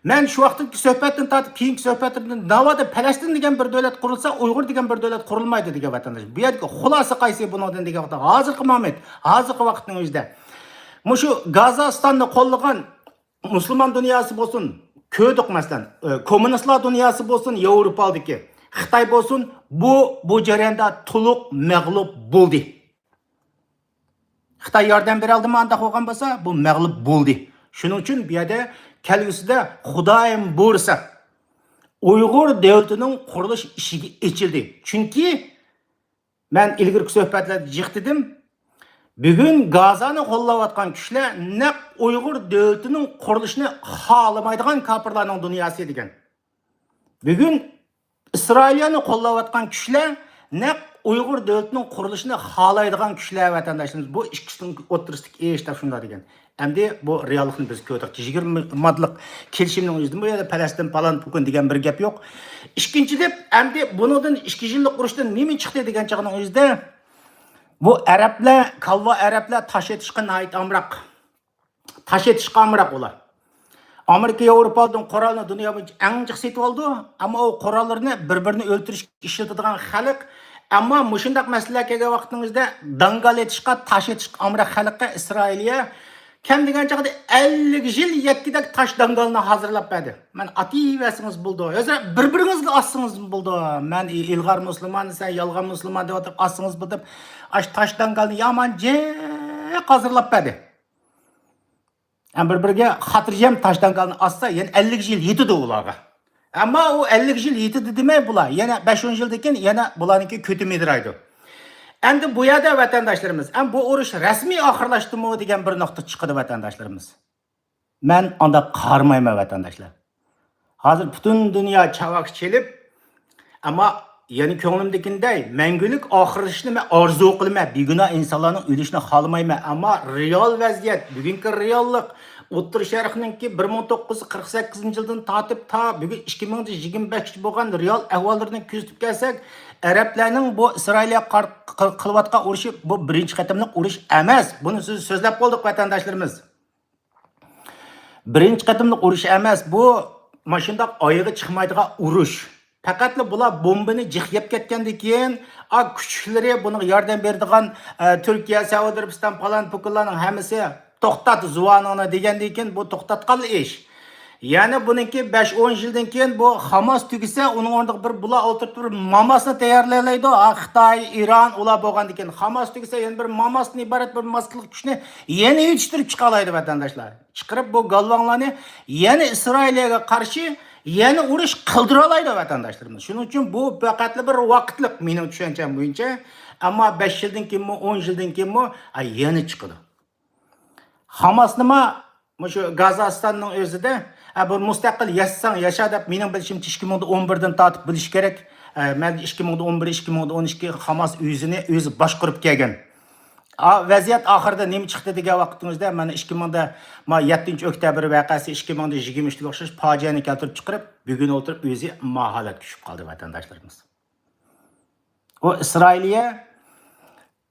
مەن شۇ ۋاقىتتىكى سۆھبەتتىن تارتىپ كېيىنكى سۆھبەتلەردىن ناۋادا پەلەستىن دېگەن بىر دۆلەت قۇرۇلسا، ئۇيغۇر دېگەن بىر دۆلەت قۇرۇلمايدۇ دېگەن، ۋەتەنداش. بۇ يەردىكى خۇلاسە قايسى بۇنىڭدىن دېگەن ۋاقىتتا، ھازىرقى مومېنت، ھازىرقى ۋاقىتنىڭ ئۆزىدە مۇشۇ گازاستاننى قوللىغان مۇسۇلمان دۇنياسى بولسۇن، كۆردۇق مەسىلەن، ئە، كوممۇنىستلار دۇنياسى بولسۇن، ياۋروپادىكى، خىتاي بولسۇن، بۇ، بۇ جەرياندا تولۇق مەغلۇپ بولدى. خىتاي ياردەم بېرەلدىمۇ ئانداق بولغان بولسا، بۇ مەغلۇپ بولدى. شۇنىڭ ئۈچۈن بۇ يەردە كەلگۈسىدە خۇدايىم بۇيرۇسا، ئۇيغۇر دۆلىتىنىڭ قۇرۇلۇش ئىشىكى ئېچىلدى. چۈنكى مەن ئىلگىرىكى سۆھبەتلەردە جىق دېدىم. بۈگۈن گازانى قوللاۋاتقان كۈچلەر نەق ئۇيغۇر دۆلىتىنىڭ قۇرۇلۇشىنى خالىمايدىغان كاپىرلارنىڭ دۇنياسى دېگەن. بۈگۈن ئىسرائىلىيەنى قوللاۋاتقان كۈچلەر نەق ئۇيغۇر دۆلىتىنىڭ قۇرۇلۇشىنى خالايدىغان كۈچلەر، ۋەتەنداشلىرىمىز. بۇ ئىككىسىنىڭ ئوتتۇرىسىدىكى ئىش دەپ شۇنداق دېگەن. ئەمدى بۇ رېئاللىقنى بىز كۆردۇق. يىگىرمە ماددىلىق كېلىشىمنىڭ ئۆزىدىمۇ يەنە پەلەستىن پالان پۇكۇن دېگەن بىر گەپ يوق. ئىككىنچى دەپ، ئەمدى بۇنىڭدىن ئىككى يىللىق ئۇرۇشتىن نېمە چىقتى دېگەن چاغنىڭ ئۆزىدە، بۇ ئەرەبلەر، كالۋا ئەرەبلەر تاش ئېتىشقا ناھايىتى ئامراق. تاش ئېتىشقا ئامراق ئۇلار. ئامېرىكا ياۋروپادىن قورالنى دۇنيا بويىچە ئەڭ جىق سېتىپ ئالىدۇ، ئەمما ئۇ قوراللىرىنى بىر بىرىنى ئۆلتۈرۈشكە ئىشلىتىدىغان خەلق. ئەمما مۇشۇنداق مەسىلىلەر كەلگەن ۋاقتىڭىزدا داڭگال ئېتىشقا، تاش ئېتىشقا ئامراق خەلققە ئىسرائىلىيە كەم دېگەن چاغدا ئەللىك يىل يەتكۈدەك تاش داڭگالنى ھازىرلاپ بەردى. مەن ئاتىۋەرسىڭىز بولىدۇ. ئۆزرە بىر-بىرىڭىزگە ئاتسىڭىز بولىدۇ. مەن ئىلغار مۇسۇلمان، سەن يالغان مۇسۇلمان دەپ ئاتىسىڭىز بولىدۇ دەپ، ئاشۇ تاش داڭگالنى يامان جىق ھازىرلاپ بەردى. ھەم بىر-بىرىگە خاتىرجەم تاش داڭگالنى ئاتسا، يەنە ئەللىك يىل يېتىدۇ ئۇلارغا. ئەمما ئۇ ئەللىك يىل يېتىدۇ دېمەي بۇلار. يەنە بەش-ئون يىلدىن كېيىن يەنە بۇلارنىڭكى كۆتى مىدىرايدۇ. ئەمدى بۇ يەردە ۋەتەنداشلىرىمىز، ئەم بۇ ئۇرۇش رەسمىي ئاخىرلاشتىمۇ دېگەن بىر نۇقتا چىقىدۇ، ۋەتەنداشلىرىمىز. مەن ئانداق قارىمايمەن، ۋەتەنداشلار. ھازىر پۈتۈن دۇنيا چاۋاك چېلىپ، ئەمما يەنە كۆڭلۈمدىكىنى دەي، مەڭگۈلۈك ئاخىرلىشىشنى مەن ئارزۇ قىلىمەن، بىگۇناھ ئىنسانلارنىڭ ئۆلۈشىنى خالىمايمەن. ئەمما رېئال ۋەزىيەت، بۈگۈنكى رېئاللىق، ئوتتۇرا شەرقنىڭكى بىر مىڭ توققۇز يۈز قىرىق سەككىزىنچى يىلدىن تارتىپ تا بۈگۈن ئىككى مىڭ يىگىرمە بەشكىچە بولغان رېئال ئەھۋاللىرىنى كۆزىتىپ كەلسەك، ئەرەبلەرنىڭ بۇ ئىسرائىلىيەگە قار-، قىل-، قىلىۋاتقان ئۇرۇشى بۇ بىرىنچى قېتىملىق ئۇرۇش ئەمەس. بۇنى سىز سۆزلەپ بولدۇق، ۋەتەنداشلىرىمىز. بىرىنچى قېتىملىق ئۇرۇش ئەمەس، بۇ ماشۇنداق ئايىغى چىقمايدىغان ئۇرۇش. پەقەتلا بۇلار بومبىنى جىق يەپ كەتكەندىن كېيىن، ئا، كۈچلىرى بۇنىڭغا ياردەم بېرىدىغان، ئە، تۈركىيە، سەئۇدى ئەرەبىستان، پالان پۇكۇنلارنىڭ ھەممىسى توختات زۇۋانىڭنى دېگەندىن كېيىن، بۇ توختاتقانلا ئىش. يەنە بۇنىڭكى بەش ئون يىلدىن كېيىن بۇ خاماس تۈگىسە، ئۇنىڭ ئورنىغا بىر بۇلار ئولتۇرۇپ تۇرۇپ ماماسنى تەييارلايلايدۇ. ھا، خىتاي، ئىران، ئۇلار بولغاندىن كېيىن خاماس تۈگىسە، يەنە بىر ماماستىن ئىبارەت بىر ماسكىلىق كۈچنى يەنە يېتىشتۈرۈپ چىقالايدۇ، ۋەتەنداشلار. چىقىرىپ بۇ گالۋاڭلارنى يەنە ئىسرائىلىيەگە قارشى يەنە ئۇرۇش قىلدۇرالايدۇ، ۋەتەنداشلىرىمىز. شۇنىڭ ئۈچۈن بۇ پەقەتلا بىر ۋاقىتلىق، مېنىڭ چۈشەنچەم بويىچە. ئەمما بەش يىلدىن كېيىنمۇ، ئون يىلدىن كېيىنمۇ، ئا، يەنە چىقىدۇ. خاماسنىمۇ مۇشۇ گازاستاننىڭ ئۆزىدە، ئە، بىر مۇستەقىل ياشىساڭ ياشا دەپ، مېنىڭ بىلىشىمچە، ئىككى مىڭ ئون بىردىن تارتىپ بىلىش كېرەك. ئە، مەن ئىككى مىڭ ئون بىر، ئىككى مىڭ ئون ئىككى خاماس ئۆزىنى ئۆزى باشقۇرۇپ كەلگەن. ئا، ۋەزىيەت ئاخىرىدا نېمە چىقتى دېگەن ۋاقتىڭىزدا، مانا ئىككى مىڭدا، ما، يەتتىنچى ئۆكتەبىر ۋەقەسى، ئىككى مىڭدا يىگىرمە ئۈچتىكىگە ئوخشاش پاجىئەنى كەلتۈرۈپ چىقىرىپ، بۈگۈن ئولتۇرۇپ ئۆزى ما ھالەتكە چۈشۈپ قالدى، ۋەتەنداشلىرىمىز. ئۇ ئىسرائىلىيە،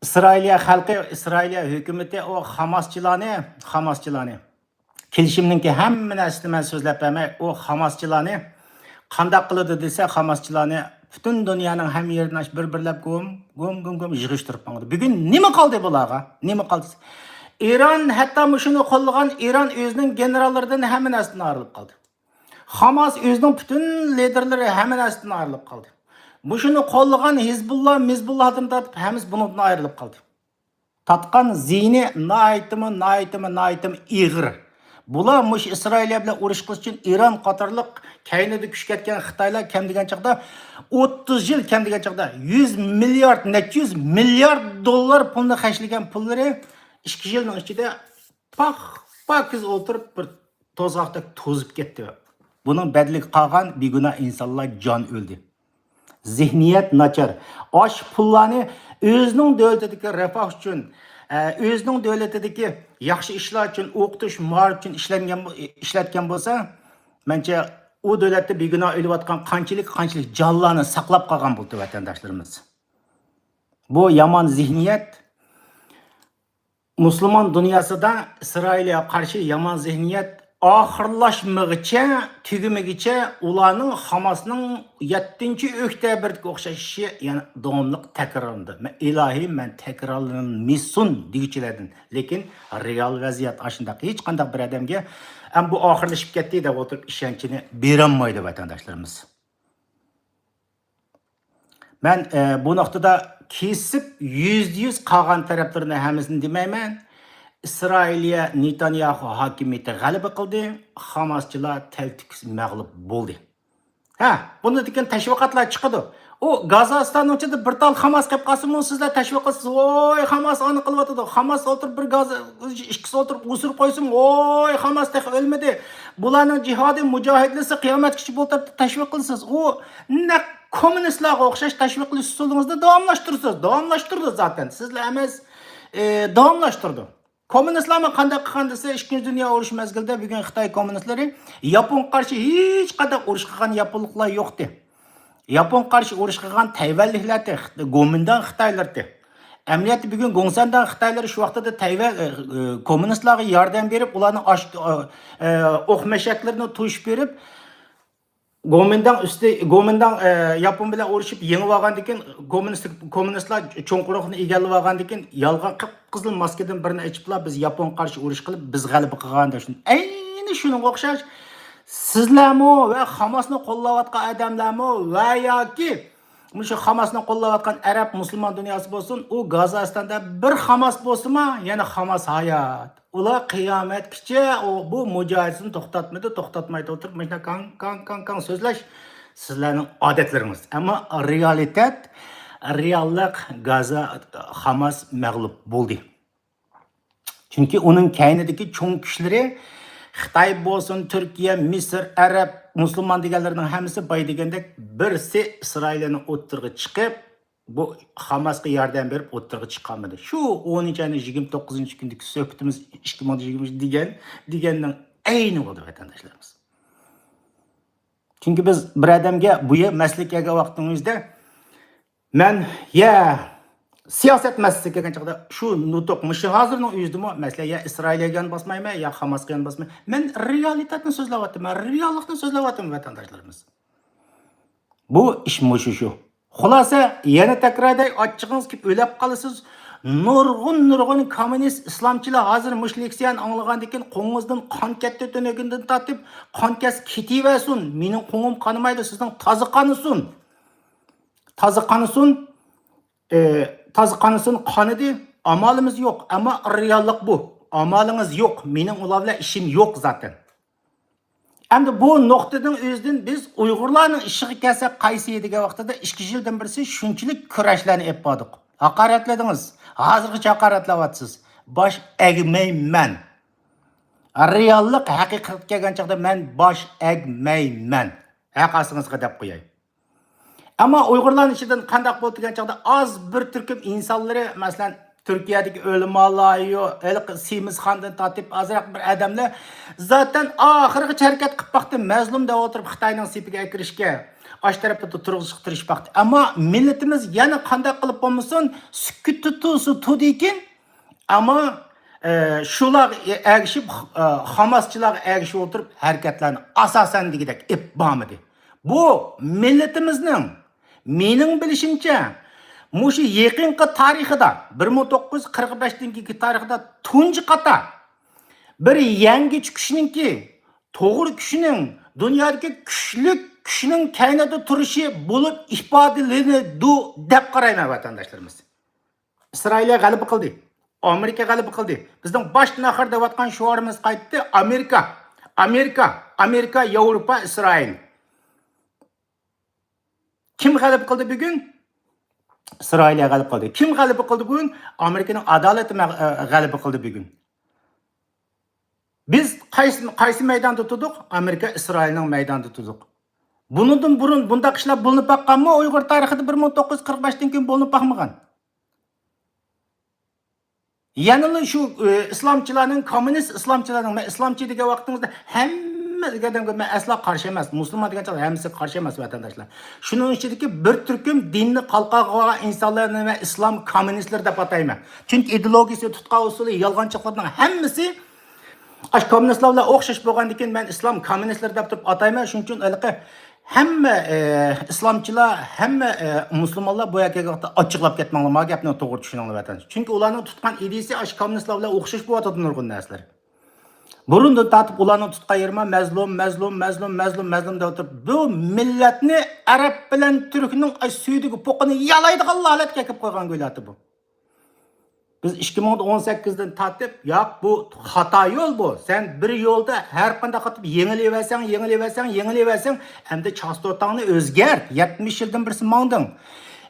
ئىسرائىلىيە خەلقى، ئىسرائىلىيە ھۆكۈمىتى ئۇ خاماسچىلارنى، خاماسچىلارنى، كېلىشىمنىڭكى ھەممە نەرسىنى مەن سۆزلەپ بەرمەي، ئۇ خاماسچىلارنى قانداق قىلىدۇ دېسە، خاماسچىلارنى پۈتۈن دۇنيانىڭ ھەممە يېرىدىن ئاشۇ بىر-بىرلەپ گۇم، گۇم، گۇم، گۇم يىغىشتۇرۇپ ماڭىدۇ. بۈگۈن نېمە قالدى بۇلارغا؟ نېمە قالدى؟ ئىران، ھەتتا مۇشۇنى قوللىغان ئىران ئۆزىنىڭ گېنېراللىرىدىن، ھەممە نەرسىدىن ئايرىلىپ قالدى. خاماس ئۆزىنىڭ پۈتۈن لىدېرلىرى، ھەممە نەرسىدىن ئايرىلىپ قالدى. مۇشۇنى قوللىغان ھىزبۇللا، مىزبۇللادىن تارتىپ ھەممىسى بۇنىڭدىن ئايرىلىپ قالدى. تارتقان زىيىنى ناھايىتىمۇ، ناھايىتىمۇ، ناھايىتىمۇ ئېغىر. بۇلار مۇشۇ ئىسرائىلىيە بىلەن ئۇرۇش قىلىش ئۈچۈن ئىران قاتارلىق كەينىدە كۈچ كەتكەن خىتايلار كەم دېگەن چاغدا ئوتتۇز يىل، كەم دېگەن چاغدا يۈز مىليارد، نەچچە يۈز مىليارد دوللار پۇلنى خەجلىگەن پۇللىرى ئىككى يىلنىڭ ئىچىدە پاك، پاكىز ئولتۇرۇپ بىر توزغاقتەك توزۇپ كەتتى. بۇنىڭ بەدىلىگە قالغان بىگۇناھ ئىنسانلار جان ئۆلدى. زېھنىيەت ناچار. ئاشۇ پۇللارنى ئۆزىنىڭ دۆلىتىدىكى رەفاھ ئۈچۈن، ئە، ئۆزىنىڭ دۆلىتىدىكى ياخشى ئىشلار ئۈچۈن، ئوقۇتۇش، مائارىپ ئۈچۈن ئىشلەنگەن بو-، ئىشلەتكەن بولسا، مەنچە ئۇ دۆلەتتە بىگۇناھ ئۆلۈۋاتقان قانچىلىك، قانچىلىك جانلارنى ساقلاپ قالغان بولىدۇ ۋەتەنداشلىرىمىز. بۇ يامان زېھنىيەت. مۇسۇلمان دۇنياسىدا ئىسرائىلىيەگە قارشى يامان زېھنىيەت ئاخىرلاشمىغىچە، تۈگىمىگىچە ئۇلارنىڭ، خاماسنىڭ يەتتىنچى ئۆكتەبىردىكى ئوخشاش ئىشى يەنە داۋاملىق تەكرارلىنىدۇ. مەن، ئىلاھىم، مەن تەكرارلانمىسۇن دېگۈچىلەردىن. لېكىن رېئال ۋەزىيەت ئاشۇنداق. ھېچقانداق بىر ئادەمگە، ئەم، بۇ ئاخىرلىشىپ كەتتى دەپ ئولتۇرۇپ ئىشەنچىنى بېرەلمەيدۇ ۋەتەنداشلىرىمىز. مەن، ئە، بۇ نۇقتىدا كېسىپ يۈزدە يۈز قالغان تەرەپلىرىنى ھەممىسىنى دېمەيمەن. ئىسرائىلىيە نېتانياھۇ ھاكىمىيىتى غەلىبە قىلدى، خاماسچىلار تەلتۆكۈس مەغلۇپ بولدى. ھە، بۇندىن كېيىن تەشۋىقاتلار چىقىدۇ. ئۇ گازاستاننىڭ ئىچىدە بىر تال خاماس قېلىپ قالسىمۇ، سىزلەر تەشۋىق قىلىسىز، ۋوي، خاماس ئانا قىلىۋاتىدۇ. خاماس ئولتۇرۇپ بىر گاز، ئىككىسى ئولتۇرۇپ ئۇسۇر قويسىمۇ، ۋوي، خاماس تېخى ئۆلمىدى. بۇلارنىڭ جىھادىي مۇجاھىدلىرى قىيامەتكىچە بولتۇرۇپ تەشۋىق قىلىسىز. ئۇ نەق كوممۇنىستلارغا ئوخشاش تەشۋىق قىلىش ئۇسۇلىڭىزنى داۋاملاشتۇرىسىز. داۋاملاشتۇرىدۇ زاتەن. سىزلا ئەمەس، ئى، داۋاملاشتۇرىدۇ. كوممۇنىستلارمۇ قانداق قىلغان دېسە، ئىككىنچى دۇنيا ئۇرۇشى مەزگىلىدە بۈگۈن خىتاي كوممۇنىستلىرى ياپونغا قارشى ھېچقانداق ئۇرۇش قىلغان ياپونلۇقلار يوقتى. ياپونغا قارشى ئۇرۇش قىلغان تەيۋەنلىكلەردى، گومىنداڭ خىتايلىرىدى. ئەمەلىيەتتە بۈگۈن گوڭسەنداڭ خىتايلىرى شۇ ۋاقتىدا تەيۋەن، ئە، ئە، كوممۇنىستلارغا ياردەم بېرىپ، ئۇلارنىڭ ئاش-، ئە، ئە، ئوق مەشەكلىرىنى توشۇپ بېرىپ، گومىنداڭ ئۈستى، گومىنداڭ، ئە، ياپون بىلەن ئۇرۇشۇپ يېڭىۋالغاندىن كېيىن، كوممۇنىست، كوممۇنىستلار چوڭقۇرۇقنى ئىگىلىۋالغاندىن كېيىن، يالغان قىپقىزىل ماسكىدىن بىرنى ئېچىپلا، بىز ياپونغا قارشى ئۇرۇش قىلىپ، بىز غەلىبە قىلغان دەپ. ئەينى شۇنىڭغا ئوخشاش، سىزلەرمۇ ۋە خاماسنى قوللاۋاتقان ئادەملەرمۇ ۋە ياكى مۇشۇ خاماسنى قوللاۋاتقان ئەرەب مۇسۇلمان دۇنياسى بولسۇن، ئۇ گازاستاندا بىر خاماس بولسىمۇ، يەنە خاماس ھايات. ئۇلار قىيامەتكىچە ئۇ، بۇ مۇجاھىدىسىنى توختاتمىدى، توختاتماي ئولتۇرۇپ، مۇشۇنداق كاڭ، كاڭ، كاڭ، كاڭ سۆزلەش سىزلەرنىڭ ئادەتلىرىڭىز. ئەمما رېئالىتېت، رېئاللىق، گازا، خاماس مەغلۇپ بولدى. چۈنكى ئۇنىڭ كەينىدىكى چوڭ كۈچلىرى خىتاي بولسۇن، تۈركىيە، مىسىر، ئەرەب، مۇسۇلمان دېگەنلەرنىڭ ھەممىسى باي دېگەندەك بىرسى ئىسرائىلىيەنىڭ ئوتتۇرىغا چىقىپ، بۇ خاماسقا ياردەم بېرىپ ئوتتۇرىغا چىقالمىدى. شۇ ئونىنچى ئاينىڭ يىگىرمە توققۇزىنچى كۈنىدىكى سۆھبىتىمىز ئىككى مىڭ يىگىرمە دېگەن، دېگەننىڭ ئەينى بولدى، ۋەتەنداشلىرىمىز. چۈنكى بىز بىر ئادەمگە بۇ يە-، مەسىلىگە كەلگەن ۋاقتىمىزدا مەن، يە، سىياسەت مەسىلىسىگە كەلگەن چاغدا شۇ نۇتۇق، مۇشۇ ھازىرنىڭ ئۆزىدىمۇ، مەسىلەن، يا ئىسرائىلىيەگە يان باسمايمەن، يا خاماسقا يان باسمايمەن. مەن رېئالىتېتنى سۆزلەۋاتىمەن، رېئاللىقنى سۆزلەۋاتىمەن، ۋەتەنداشلىرىمىز. بۇ ئىش مۇشۇ شۇ. خۇلاسە، يەنە تەكرارلاي، ئاچچىقىڭىز كېلىپ ئۆلەپ قالىسىز، نۇرغۇن، نۇرغۇن كوممۇنىست ئىسلامچىلار ھازىر مۇشۇ لېكسىيەنى ئاڭلىغاندىن كېيىن قوڭىڭىزدىن قان كەتتى تۈنۈگۈندىن تارتىپ، قان كەس كېتىۋەرسۇن، مېنىڭ قوڭۇم قانىمايدۇ، سىزنىڭ تازا قانىسۇن. تازا قانىسۇن، ئى، تازا قانىسۇن قانىدى. ئامالىمىز يوق، ئەمما رېئاللىق بۇ. ئامالىڭىز يوق، مېنىڭ ئۇلار بىلەن ئىشىم يوق زاتەن. ئەمدى بۇ نۇقتىنىڭ ئۆزىدىن بىز ئۇيغۇرلارنىڭ ئىشىغا كەلسەك قايسى دېگەن ۋاقتىدا ئىككى يىلدىن بىرسى شۇنچىلىك كۈرەشلەرنى ئېلىپ باردۇق. ھاقارەتلىدىڭىز. ھازىرغىچە ھاقارەتلەۋاتىسىز. باش ئەگمەيمەن. رېئاللىق ھەقىقەتكە كەلگەن چاغدا مەن باش ئەگمەيمەن. ھەق ئاستىڭىزغا دەپ قوياي. ئەمما ئۇيغۇرلارنىڭ ئىچىدىن قانداق بولدى دېگەن چاغدا ئاز بىر تۈركۈم ئىنسانلىرى، مەسىلەن، تۈركىيەدىكى ئۆلىمالار، يو-، ھېلىقى سېمىزخاندىن تارتىپ ئازراق بىر ئادەملەر زاتەن ئاخىرغىچە ھەرىكەت قىلىپ باقتى. مەزلۇم دەپ ئولتۇرۇپ خىتاينىڭ سېپىگە كىرىشكە، ئاشۇ تەرەپتە تۇرغۇزۇشقا تىرىشىپ باقتى. ئەمما مىللىتىمىز يەنە قانداق قىلىپ بولمىسۇن، سۈكۈتتە تۇرسا تۇردىكىن، ئەمما، ئە، شۇلارغا ئەگىشىپ، ئە، خاماسچىلارغا ئەگىشىپ ئولتۇرۇپ ھەرىكەتلەرنى ئاساسەن دېگۈدەك ئېلىپ بارمىدى. بۇ مىللىتىمىزنىڭ، مېنىڭ بىلىشىمچە، مۇشۇ يېقىنقى تارىخىدا، بىر مىڭ توققۇز يۈز قىرىق بەشتىن كېيىنكى تارىخىدا تۇنجى قاتا بىر يەڭگۈچى كۈچنىڭكى، توغرا كۈچنىڭ، دۇنيادىكى كۈچلۈك كۈچنىڭ كەينىدە تۇرۇشى بولۇپ ئىپادىلىنىدۇ دەپ قارايمەن، ۋەتەنداشلىرىمىز. ئىسرائىلىيە غەلىبە قىلدى. ئامېرىكا غەلىبە قىلدى. بىزنىڭ باشتىن ئاخىر دەۋاتقان شوئارىمىز قايتتى. ئامېرىكا، ئامېرىكا، ئامېرىكا، ياۋروپا، ئىسرائىل. كىم غەلىبە قىلدى بۈگۈن؟ ئىسرائىلىيە غەلىبە قىلدى. كىم غەلىبە قىلدى بۈگۈن؟ ئامېرىكىنىڭ ئادالىتى مە-، ئە، غەلىبە قىلدى بۈگۈن. بىز قايسى، قايسى مەيداندا تۇردۇق؟ ئامېرىكا ئىسرائىلنىڭ مەيدانىدا تۇردۇق. بۇنىڭدىن بۇرۇن بۇنداق ئىشلار بولۇنۇپ باققانمۇ؟ ئۇيغۇر تارىخىدا بىر مىڭ توققۇز يۈز قىرىق بەشتىن كېيىن بولۇنۇپ باقمىغان. يەنىلا شۇ، ئى، ئىسلامچىلارنىڭ، كوممۇنىست ئىسلامچىلارنىڭ، مەن ئىسلامچى دېگەن ۋاقتىڭىزدا ھەممە دېگەن ئادەمگە مەن ئەسلا قارشى ئەمەس. مۇسۇلمان دېگەن چاغدا ھەممىسىگە قارشى ئەمەس، ۋەتەنداشلار. شۇنىڭ ئىچىدىكى بىر تۈركۈم دىننى قالقانغا قويغان ئىنسانلارنى مەن ئىسلام كوممۇنىستلىرى دەپ ئاتايمەن. چۈنكى ئىدېئولوگىيىسى، تۇتقان ئۇسۇلى، يالغانچىلىقلىرىنىڭ ھەممىسى ئاشۇ كوممۇنىستلار بىلەن ئوخشاش بولغاندىكىن مەن ئىسلام كوممۇنىستلىرى دەپ تۇرۇپ ئاتايمەن. شۇنىڭ ئۈچۈن ھېلىقى ھەممە، ئە، ئىسلامچىلار، ھەممە، ئە، مۇسۇلمانلار بۇ يەرگە كەلگەن ۋاقىتتا ئاچچىقلاپ كەتمەڭلار، ما گەپنى توغرا چۈشىنىڭلار، ۋەتەنداش. چۈنكى ئۇلارنىڭ تۇتقان ئىدىيىسى ئاشۇ كوممۇنىستلار بىلەن ئوخشاش بولۇۋاتىدۇ نۇرغۇن نەرسىلەر. بۇرۇندىن تارتىپ ئۇلارنىڭ تۇتقان يېرى ما مەزلۇم، مەزلۇم، مەزلۇم، مەزلۇم، مەزلۇم دەپ ئولتۇرۇپ، بۇ مىللەتنى ئەرەب بىلەن تۈركنىڭ ئاي سۈيدۈكى پوقىنى يالايدىغان ھالەتكە ئەكىپ قويغان گۆيلاتى بۇ. بىز ئىككى مىڭ ئون سەككىزدىن تارتىپ، ياق، بۇ خاتا يول بۇ. سەن بىر يولدا ھەر قانداق قىلىپ يېڭىلىۋەرسەڭ، يېڭىلىۋەرسەڭ، يېڭىلىۋەرسەڭ، ئەمدى چاستوتاڭنى ئۆزگەرت. يەتمىش يىلدىن بىرسى ماڭدىڭ.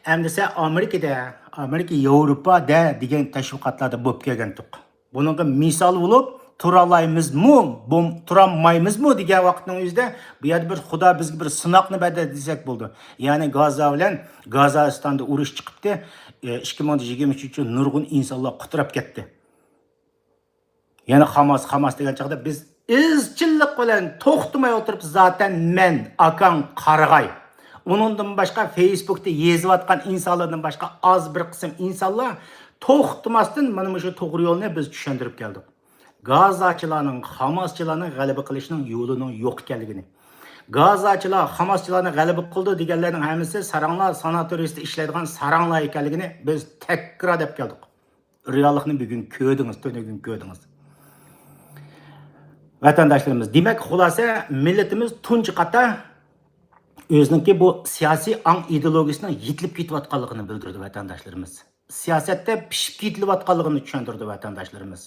ئەمدى سەن ئامېرىكىدا، ئامېرىكا، ياۋروپادا دېگەن تەشۋىقاتلاردا بولۇپ كەلگەنتۇق. بۇنىڭغا مىسال بولۇپ، تۇرالايمىزمۇ، بوم-، تۇرالمايمىزمۇ دېگەن ۋاقىتنىڭ ئۆزىدە بۇ يەردە بىر خۇدا بىزگە بىر سىناقنى بەردى دېسەك بولىدۇ. يەنى گازا بىلەن گازائىستاندا ئۇرۇش چىقىپتۇ. ئىككى مىڭ يىگىرمە ئۈچىنچى يىل نۇرغۇن ئىنسانلار قۇتراپ كەتتى. يەنە خاماس، خاماس دېگەن چاغدا بىز ئىزچىللىق بىلەن توختىماي ئولتۇرۇپ، زاتەن مەن، ئاكاڭ قارىغاي. ئۇنىڭدىن باشقا فېيسبۇكتا يېزىۋاتقان ئىنسانلاردىن باشقا ئاز بىر قىسىم ئىنسانلار توختىماستىن مانا مۇشۇ توغرا يولنى بىز چۈشەندۈرۈپ كەلدۇق. گازاچىلارنىڭ، خاماسچىلارنىڭ غەلىبە قىلىشنىڭ يولىنىڭ يوق ئىكەنلىكىنى. گازاچىلار خاماسچىلارنى غەلىبە قىلىدۇ دېگەنلەرنىڭ ھەممىسى ساراڭلار ساناتورىيىسىدا ئىشلەيدىغان ساراڭلار ئىكەنلىكىنى بىز تەكرار دەپ كەلدۇق. رېئاللىقنى بۈگۈن كۆردىڭىز، تۈنۈگۈن كۆردىڭىز. ۋەتەنداشلىرىمىز، دېمەك، خۇلاسە، مىللىتىمىز تۇنجى قاتا ئۆزىنىڭكى بۇ سىياسىي ئاڭ ئىدېئولوگىيىسىنىڭ يېتىلىپ كېتىۋاتقانلىقىنى بىلدۈردى، ۋەتەنداشلىرىمىز. سىياسەتتە پىشىپ كېتىلىۋاتقانلىقىنى چۈشەندۈردى، ۋەتەنداشلىرىمىز.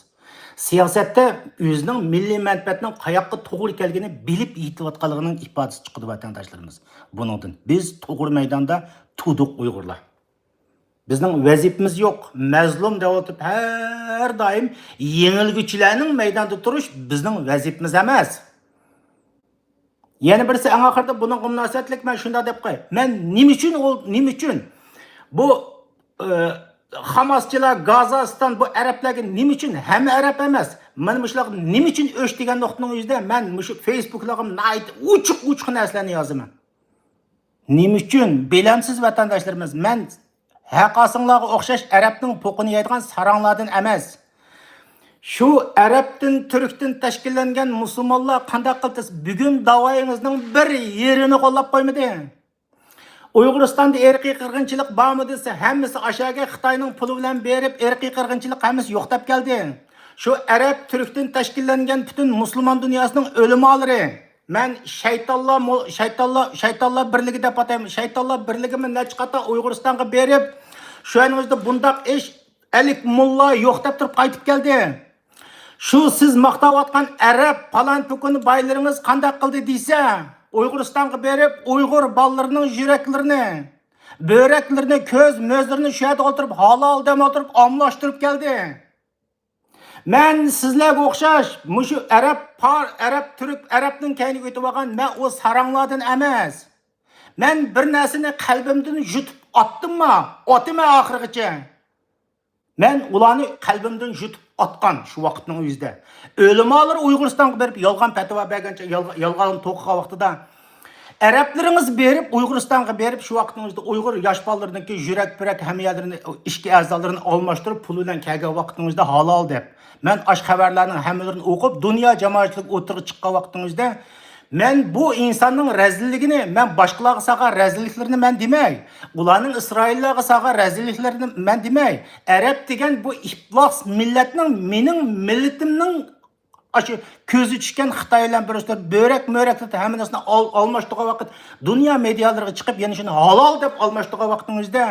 سىياسەتتە ئۆزىنىڭ مىللىي مەنپەئەتنىڭ قاياققا توغرا ئىكەنلىكىنى بىلىپ يېتىۋاتقانلىقىنىڭ ئىپادىسى چىقىدۇ، ۋەتەنداشلىرىمىز. بۇنىڭدىن بىز توغرا مەيداندا تۇردۇق، ئۇيغۇرلار. بىزنىڭ ۋەزىپىمىز يوق. مەزلۇم دەۋاتىپ، ھەر دائىم يېڭىلگۈچىلەرنىڭ مەيداندا تۇرۇش بىزنىڭ ۋەزىپىمىز ئەمەس. يەنە بىرسى، ئەڭ ئاخىرىدا بۇنىڭغا مۇناسىۋەتلىك مەن شۇنداق دەپ قوياي. مەن نېمە ئۈچۈن ئۇ، نېمە ئۈچۈن بۇ، ئى، خاماسچىلار، گازائىستان، بۇ ئەرەبلەرگە نېمە ئۈچۈن، ھەممە ئەرەب ئەمەس، مانا مۇشۇلارغا نېمە ئۈچۈن ئۆچ دېگەن نۇقتىنىڭ ئۆزىدە مەن مۇشۇ فېيسبۇكلارغا ناھايىتى ئوچۇق-ئوچۇق نەرسىلەرنى يازىمەن. نېمە ئۈچۈن؟ بىلەمسىز، ۋەتەنداشلىرىمىز، مەن ھەقاسىڭلارغا ئوخشاش ئەرەبنىڭ پوقىنى يەيدىغان ساراڭلاردىن ئەمەس. شۇ ئەرەبتىن، تۈركتىن تەشكىللەنگەن مۇسۇلمانلار قانداق قىلدى؟ بۈگۈن داۋايىڭىزنىڭ بىر يېرىنى قوللاپ قويمىدى. ئۇيغۇرىستاندا ئىرقىي قىرغىنچىلىق بارمۇ دېسە، ھەممىسى ئاشاگە خىتاينىڭ پۇلى بىلەن بېرىپ، ئىرقىي قىرغىنچىلىق ھەممىسى يوق دەپ كەلدى. شۇ ئەرەب، تۈركتىن تەشكىللەنگەن پۈتۈن مۇسۇلمان دۇنياسىنىڭ ئۆلىمالىرى، مەن شەيتانلار مۇ-، شەيتانلار، شەيتانلار بىرلىكى دەپ ئاتايمەن. شەيتانلار بىرلىكىمۇ نەچچە قاتا ئۇيغۇرىستانغا بېرىپ، شۇ يەرنىڭ ئۆزىدە بۇنداق ئىش، ئەلىك موللا يوق دەپ تۇرۇپ قايتىپ كەلدى. شۇ سىز ماختاۋاتقان ئەرەب، پالان پۇكۇن بايلىرىڭىز قانداق قىلدى دېسە، ئۇيغۇرىستانغا بېرىپ، ئۇيغۇر بالىلىرىنىڭ يۈرەكلىرىنى، بۆرەكلىرىنى، كۆز مۆزلىرىنى شۇ يەردە ئولتۇرۇپ، ھالال دەم ئولتۇرۇپ، ئاملاشتۇرۇپ كەلدى. مەن سىزلەرگە ئوخشاش مۇشۇ ئەرەب پار-، ئەرەب تۈرك، ئەرەبنىڭ كەينىگە ئۆتۈۋالغان مەن ئۇ ساراڭلاردىن ئەمەس. مەن بىر نەرسىنى قەلبىمدىن يۇتۇپ ئاتتىمما، ئاتىمەن ئاخىرغىچە. مەن ئۇلارنى قەلبىمدىن يۇتۇپ ئاتقان شۇ ۋاقىتنىڭ ئۆزىدە. ئۆلىمالىرى ئۇيغۇرىستانغا بېرىپ يالغان پەتىۋا بەرگەنچە، يالغا-، يالغان توقۇغان ۋاقتىدا، ئەرەبلىرىڭىز بېرىپ، ئۇيغۇرىستانغا بېرىپ، شۇ ۋاقىتنىڭ ئۆزىدە ئۇيغۇر ياش بالىلىرىنىڭكى يۈرەك، پۈرەك ھەممە يەرلىرىنى، ئىچكى ئەزالىرىنى ئالماشتۇرۇپ، پۇل بىلەن كەلگەن ۋاقىتنىڭ ئۆزىدە ھالال دەپ. مەن ئاشۇ خەۋەرلەرنىڭ ھەممىلىرىنى ئوقۇپ، دۇنيا جامائەتچىلىكى ئوتتۇرىغا چىققان ۋاقىتنىڭ ئۆزىدە، مەن بۇ ئىنساننىڭ رەزىللىكىنى، مەن باشقىلارغا سالغان رەزىللىكلىرىنى مەن دېمەي، ئۇلارنىڭ ئىسرائىللارغا سالغان رەزىللىكلىرىنى مەن دېمەي، ئەرەب دېگەن بۇ ئىپلاس مىللەتنىڭ، مېنىڭ مىللىتىمنىڭ ئاشۇ كۆزى چۈشكەن خىتاي بىلەن بىر ئۈستىدە بۆرەك-مۆرەك تۇتۇپ ھەممە نەرسىنى ئال-، ئالماشتۇرغان ۋاقىت دۇنيا مېدىيالىرىغا چىقىپ، يەنە شۇنى ھالال دەپ ئالماشتۇرغان ۋاقىتنىڭ ئۆزىدە،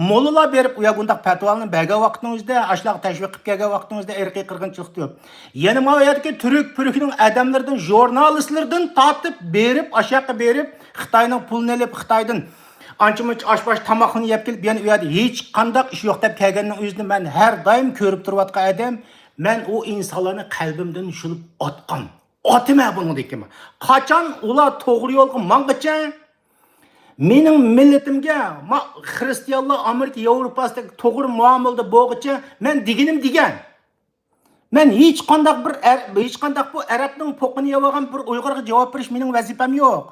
موللىلار بېرىپ ئۇ يەرگە ئۇنداق پەتىۋالارنى بەرگەن ۋاقىتنىڭ ئۆزىدە، ئاشۇلارغا تەشۋىق قىلىپ كەلگەن ۋاقىتنىڭ ئۆزىدە ئىرقىي قىرغىنچىلىق دەپ. يەنە ماۋۇ يەردىكى تۈرك پۈركنىڭ ئادەملىرىدىن، ژۇرنالىستلىرىدىن تارتىپ بېرىپ، ئاشۇ ياققا بېرىپ، خىتاينىڭ پۇلىنى ئېلىپ، خىتايدىن ئانچە-مۇنچە ئاش-باش تاماقنى يەپ كېلىپ، يەنە ئۇ يەردە ھېچقانداق ئىش يوق دەپ كەلگەننىڭ ئۆزىنى مەن ھەر دائىم كۆرۈپ تۇرۇۋاتقان ئادەم. مەن ئۇ ئىنسانلارنى قەلبىمدىن يۇلۇپ ئاتقان. ئاتىمەن بۇنىڭدىن كېيىن. قاچان ئۇلار توغرا يولغا ماڭغىچە، مېنىڭ مىللىتىمگە، ما-، خرىستىيانلار ئامېرىكا، ياۋروپاسىدەك توغرا مۇئامىلىدە بولغۇچە، مەن دېگىنىم دېگەن. مەن ھېچقانداق بىر ئەر-، ھېچقانداق بۇ ئەرەبنىڭ پوقىنى يەۋالغان بىر ئۇيغۇرغا جاۋاب بېرىش مېنىڭ ۋەزىپەم يوق.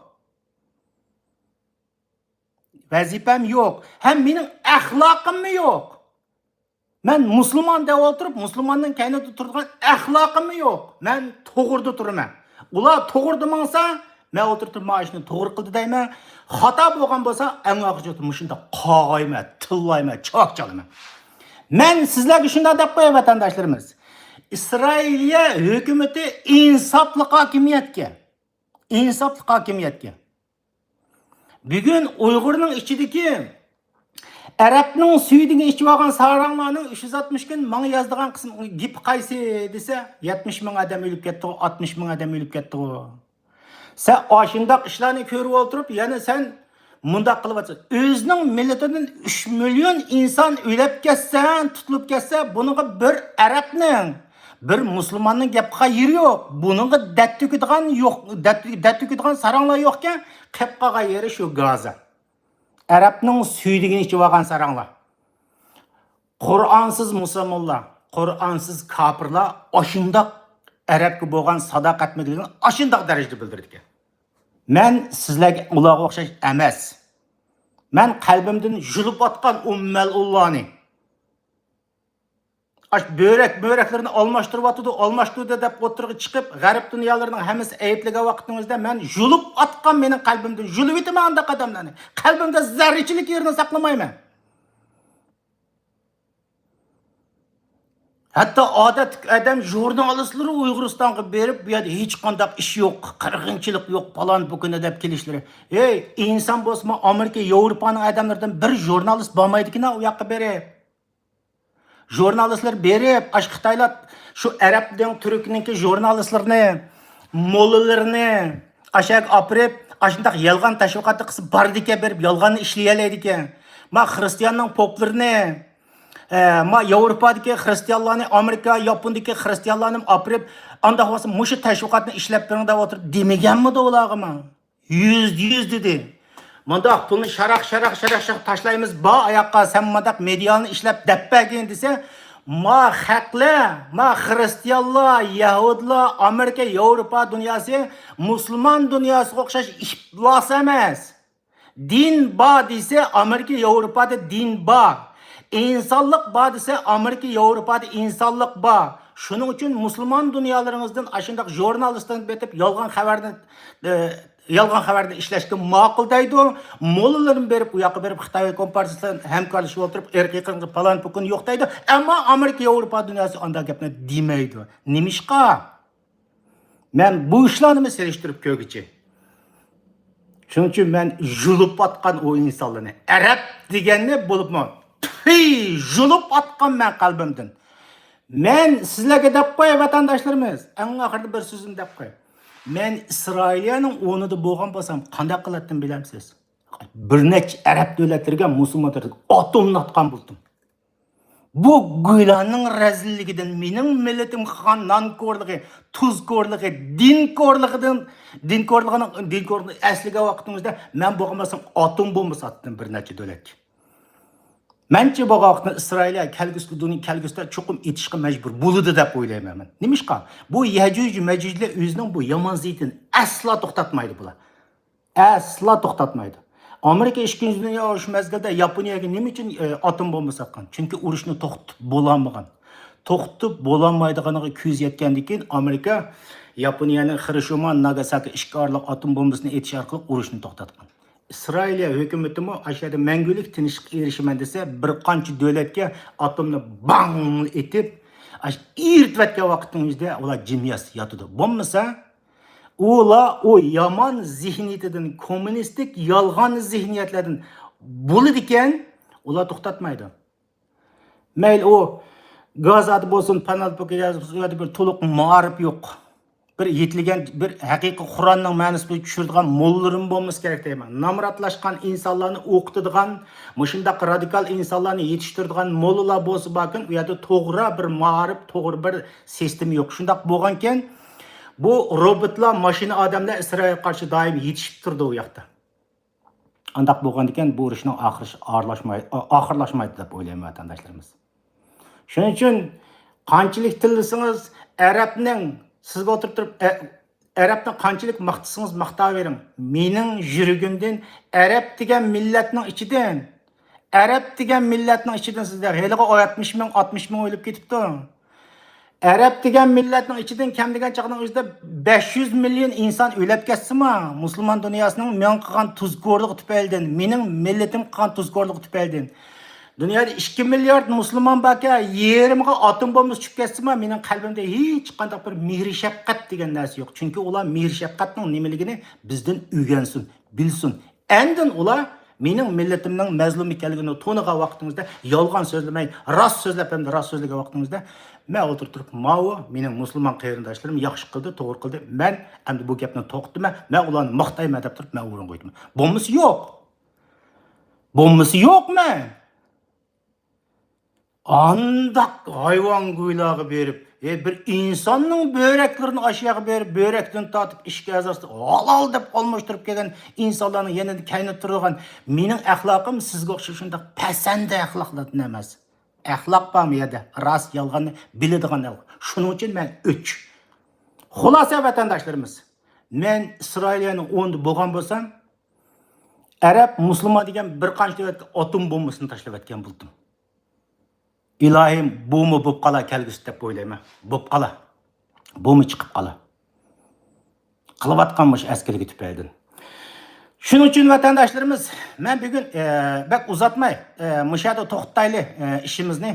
ۋەزىپەم يوق. ھەم مېنىڭ ئەخلاقىممۇ يوق. مەن مۇسۇلمان دەپ ئولتۇرۇپ، مۇسۇلماننىڭ كەينىدە تۇرىدىغان ئەخلاقىممۇ يوق. مەن توغرىدا تۇرىمەن. ئۇلار توغرىدا ماڭسا، مەن ئولتۇرۇپ تۇرۇپ، مانا شۇنى توغرا قىلدى دەيمەن. خاتا بولغان بولسا، ئەڭ ئاخىرىدا مۇشۇنداق قاغايمەن، تىللايمەن، چاك چالىمەن. مەن سىزلەرگە شۇنداق دەپ قوياي، ۋەتەنداشلىرىمىز. ئىسرائىلىيە ھۆكۈمىتى ئىنساپلىق ھاكىمىيەتكە. ئىنساپلىق ھاكىمىيەتكە. بۈگۈن ئۇيغۇرنىڭ ئىچىدىكى ئەرەبنىڭ سۈيدۈكىنى ئىچىۋالغان ساراڭلارنىڭ ئۈچ يۈز ئاتمىش كۈن ماڭا يازىدىغان قىسمى، گېپى قايسى دېسە، يەتمىش مىڭ ئادەم ئۆلۈپ كەتتىغۇ، ئاتمىش مىڭ ئادەم ئۆلۈپ كەتتىغۇ. سەن ئاشۇنداق ئىشلارنى كۆرۈپ ئولتۇرۇپ، يەنە سەن مۇنداق قىلىۋاتىسەن. ئۆزىنىڭ مىللىتىدىن ئۈچ مىليون ئىنسان ئۆلۈپ كەتسە، تۇتۇلۇپ كەتسە، بۇنىڭغا بىر ئەرەبنىڭ، بىر مۇسۇلماننىڭ گەپ قىلغان يېرى يوق. بۇنىڭغا دەت تۆكىدىغان يوق، دەت، دەت تۆكىدىغان ساراڭلار يوقكەن، قېلىپ قالغان يېرى شۇ گازا. ئەرەبنىڭ سۈيدۈكىنى ئىچىۋالغان ساراڭلار. قۇرئانسىز مۇسۇلمانلار، قۇرئانسىز كاپىرلار ئاشۇنداق ئەرەبكە بولغان ساداقەتمەنلىكىنى ئاشۇنداق دەرىجىدە بىلدۈرىدىكەن. مەن سىزلەرگە، ئۇلارغا ئوخشاش ئەمەس. مەن قەلبىمدىن يۇلۇپ ئاتقان ئۇ مەلئۇنلارنى. ئاش بۆرەك، بۆرەكلىرىنى ئالماشتۇرۇۋاتىدۇ، ئالماشتۇردى دەپ ئوتتۇرىغا چىقىپ، غەرب دۇنيالىرىنىڭ ھەممىسى ئەيىبلىگەن ۋاقتىڭىزدا، مەن يۇلۇپ ئاتقان، مېنىڭ قەلبىمدىن يۇلۇۋېتىمەن ئانداق ئادەملەرنى. قەلبىمدە زەررىچىلىك يېرىنى ساقلىمايمەن. ھەتتا ئادەتتىكى ئادەم ژۇرنالىستلىرى ئۇيغۇرىستانغا بېرىپ، بۇ يەردە ھېچقانداق ئىش يوق، قىرغىنچىلىق يوق، پالان پۇكىنى دەپ كېلىشلىرى. ھەي، ئىنسان بولسىمۇ ئامېرىكا، ياۋروپانىڭ ئادەملىرىدىن بىر ژۇرنالىست بارمايدىكىنا ئۇ ياققا بېرىپ. ژۇرنالىستلار بېرىپ، ئاشۇ خىتايلار شۇ ئەرەبنىڭ، تۈركنىڭكى ژۇرنالىستلىرىنى، موللىلىرىنى ئاشۇ يەرگە ئاپىرىپ، ئاشۇنداق يالغان تەشۋىقاتنى قىلسا بارىدىكەن، بېرىپ يالغاننى ئىشلىيەلەيدىكەن. ما خرىستىياننىڭ پوپلىرىنى، ئە، ما ياۋروپادىكى خرىستىيانلارنى، ئامېرىكا، ياپوندىكى خرىستىيانلارنى ئاپىرىپ، ئانداق بولسا مۇشۇ تەشۋىقاتنى ئىشلەپ بېرىڭ دەپ ئولتۇرۇپ دېمىگەنمىدى ئۇلارغىمۇ؟ يۈزدە يۈز دېدى. مۇنداق پۇلنى شاراق، شاراق، شاراق، شاراق تاشلايمىز، بار ئاياققا، سەن مۇنداق مېدىيانى ئىشلەپ دەپ بەرگىن دېسە، ما خەقلەر، ما خرىستىيانلار، يەھۇدىيلار، ئامېرىكا، ياۋروپا دۇنياسى مۇسۇلمان دۇنياسىغا ئوخشاش ئىپلاس ئەمەس. دىن بار دېسە، ئامېرىكا، ياۋروپادا دىن بار. ئىنسانلىق بار دېسە، ئامېرىكا، ياۋروپادا ئىنسانلىق بار. شۇنىڭ ئۈچۈن مۇسۇلمان دۇنيالىرىڭىزدىن ئاشۇنداق ژۇرنالىستلارنى بېتىپ يالغان خەۋەرنى، ئە، يالغان خەۋەرنى ئىشلەشكە ماقۇل دەيدۇ. موللىلىرىمۇ بېرىپ، ئۇ ياققا بېرىپ خىتاي ھۆكۈمەت پارتىيىسى بىلەن ھەمكارلىشىپ ئولتۇرۇپ، ئىرقىي قىرغىنچىلىق پالان پۇكۇن يوق دەيدۇ. ئەمما ئامېرىكا، ياۋروپا دۇنياسى ئانداق گەپنى دېمەيدۇ. نېمىشقا؟ مەن بۇ ئىشلارنىمۇ سېلىشتۇرۇپ كۆرگۈچى. شۇنىڭ ئۈچۈن مەن يۇلۇپ ئاتقان ئۇ ئىنسانلارنى، ئەرەب دېگەننى بولۇپمۇ، پۈي، يۇلۇپ ئاتقان مەن قەلبىمدىن. مەن سىزلەرگە دەپ قوياي، ۋەتەنداشلىرىمىز، ئەڭ ئاخىرىدا بىر سۆزۈمنى دەپ قوياي. مەن ئىسرائىلىيەنىڭ ئورنىدا بولغان بولسام، قانداق قىلاتتىم بىلەمسىز؟ بىر نەچچە ئەرەب دۆلەتلىرىگە، مۇسۇلمان دۆلەتلىرىگە ئاتومنى ئاتقان بولدۇم. بۇ گۇيلانىڭ رەزىللىكىدىن، مېنىڭ مىللىتىمگە قىلغان نانكورلۇقى، تۇزكورلۇقى، دىنكورلۇقىدىن، دىنكورلۇقىنىڭ، دىنكورلۇقىنى ئەسلىگەن ۋاقتىڭىزدا، مەن بولغان بولسام ئاتوم بومبىسى ئاتتىم بىر نەچچە دۆلەتكە. مەنچە بولغان ۋاقىتتا ئىسرائىلىيە كەلگۈسىدە، دۇنيا كەلگۈسىدە چوقۇم ئېتىشقا مەجبۇر بولىدۇ دەپ ئويلايمەن مەن. نېمىشقا؟ بۇ يەجۈج مەجۈجلەر ئۆزىنىڭ بۇ يامان زېھنىتىنى ئەسلا توختاتمايدۇ بۇلار. ئەسلا توختاتمايدۇ. ئامېرىكا ئىككىنچى دۇنيا ئۇرۇشى مەزگىلىدە ياپونىيەگە نېمە ئۈچۈن، ئە، ئاتوم بومبىسى ئاتقان؟ چۈنكى ئۇرۇشنى توختىتىپ بولالمىغان. توختىتىپ بولالمايدىغانلىقىغا كۆزى يەتكەندىن كېيىن، ئامېرىكا ياپونىيەنىڭ خىروشىما، ناگاساكى ئىككى ئارىلىق ئاتوم بومبىسىنى ئېتىش ئارقىلىق ئۇرۇشنى توختاتقان. ئىسرائىلىيە ھۆكۈمىتىمۇ ئاشۇ يەردە مەڭگۈلۈك تىنچلىققا ئېرىشىمەن دېسە، بىر قانچە دۆلەتكە ئاتومنى باڭ ئېتىپ، ئاشۇ ئېرىتىۋەتكەن ۋاقىتنىڭ ئۆزىدە ئۇلار جىم ياس-، ياتىدۇ. بولمىسا، ئۇلار ئۇ يامان زېھنىيىتىدىن، كوممۇنىستىك يالغان زېھنىيەتلەردىن بولىدىكەن، ئۇلار توختاتمايدۇ. مەيلى ئۇ گازادا بولسۇن، پانالپوكا يا بىر تولۇق مائارىپ يوق. بىر يېتىلگەن، بىر ھەقىقىي قۇرئاننىڭ مەنىسىنى چۈشۈرىدىغان موللىلىرىمۇ بولمىسا كېرەك دەيمەن. نامراتلاشقان ئىنسانلارنى ئوقۇتىدىغان، مۇشۇنداق رادىكال ئىنسانلارنى يېتىشتۈرىدىغان موللىلار بولسا باركەن، ئۇ يەردە توغرا بىر مائارىپ، توغرا بىر سىستېما يوق. شۇنداق بولغانكەن، بۇ روبوتلار، ماشىنا ئادەملەر ئىسرائىلگە قارشى دائىم يېتىشىپ تۇرىدۇ ئۇ ياقتا. ئانداق بولغاندىكىن، بۇ ئۇرۇشنىڭ ئاخىرى ئارىلاشماي-، ئا-، ئاخىرلاشمايدۇ دەپ ئويلايمەن، ۋەتەنداشلىرىمىز. شۇنىڭ ئۈچۈن قانچىلىك تىللىسىڭىز، ئەرەبنىڭ سىزگە ئولتۇرۇپ تۇرۇپ، ئە-، ئەرەبنى قانچىلىك ماختىسىڭىز ماختاۋېرىڭ. مېنىڭ يۈرىكىمدىن ئەرەب دېگەن مىللەتنىڭ ئىچىدىن، ئەرەب دېگەن مىللەتنىڭ ئىچىدىن سىزدە ھېلىغا ئاتمىش مىڭ، ئاتمىش مىڭ ئۆلۈپ كېتىپتۇ. ئەرەب دېگەن مىللەتنىڭ ئىچىدىن كەم دېگەن چاغنىڭ ئۆزىدە بەش يۈز مىليون ئىنسان ئۆلۈپ كەتسىمۇ، مۇسۇلمان دۇنياسىنىڭ مېڭا قىلغان تۇزكورلۇقى تۈپەيلىدىن، مېنىڭ مىللىتىمگە قىلغان تۇزكورلۇقى تۈپەيلىدىن، دۇنيادا ئىككى مىليارد مۇسۇلمان باركەن، يېرىمىغا ئاتوم بومبىسى چۈشۈپ كەتسىمۇ، مېنىڭ قەلبىمدە ھېچقانداق بىر مېھرى شەپقەت دېگەن نەرسە يوق. چۈنكى ئۇلار مېھرى شەپقەتنىڭ نېمىلىكىنى بىزدىن ئۆگەنسۇن، بىلسۇن. ئاندىن ئۇلار مېنىڭ مىللىتىمنىڭ مەزلۇم ئىكەنلىكىنى تونۇغان ۋاقتىڭىزدا يالغان سۆزلىمەي، راست سۆزلەپ ھەمدە راست سۆزلىگەن ۋاقتىڭىزدا، مەن ئولتۇرۇپ تۇرۇپ، ماۋۇ مېنىڭ مۇسۇلمان قېرىنداشلىرىم ياخشى قىلدى، توغرا قىلدى، مەن ئەمدى بۇ گەپنى توختىتىمەن، مەن ئۇلارنى ماختايمەن دەپ تۇرۇپ، مەن ئورۇنغا ئۆتىمەن. بولمىسا يوق. بولمىسا يوق مەن. ئانداق ھايۋانگويلارغا بېرىپ، ھە، بىر ئىنساننىڭ بۆرەكلىرىنى ئاشۇ يەرگە بېرىپ، بۆرەكتىن تارتىپ ئىچكى ئەزاسى ھالال دەپ ئالماشتۇرۇپ كەلگەن ئىنسانلارنىڭ يېنىدا كەينىدە تۇرىدىغان مېنىڭ ئەخلاقىم سىزگە ئوخشاش شۇنداق پەسەندە ئەخلاقلاردىن ئەمەس. ئەخلاق بار بۇ يەردە، راست، يالغاننى بىلىدىغان ئەخلاق. شۇنىڭ ئۈچۈن مەن ئۆچ. خۇلاسە، ۋەتەنداشلىرىمىز، مەن ئىسرائىلىيەنىڭ ئورنىدا بولغان بولسام، ئەرەب، مۇسۇلمان دېگەن بىر قانچە دۆلەتكە ئاتوم بومبىسىنى تاشلىۋەتكەن بولدۇم. ئىلاھىم، بۇمۇ بوپ قالا كەلگۈسىدە دەپ ئويلايمەن. بوپ قالا. بۇمۇ چىقىپ قالا. قىلىۋاتقان مۇشۇ ئەسكىلىكى تۈپەيلىدىن. شۇنىڭ ئۈچۈن ۋەتەنداشلىرىمىز، مەن بۈگۈن، ئە، بەك ئۇزاتماي، ئە، مۇشۇ يەردە توختىتايلى، ئە، ئىشىمىزنى.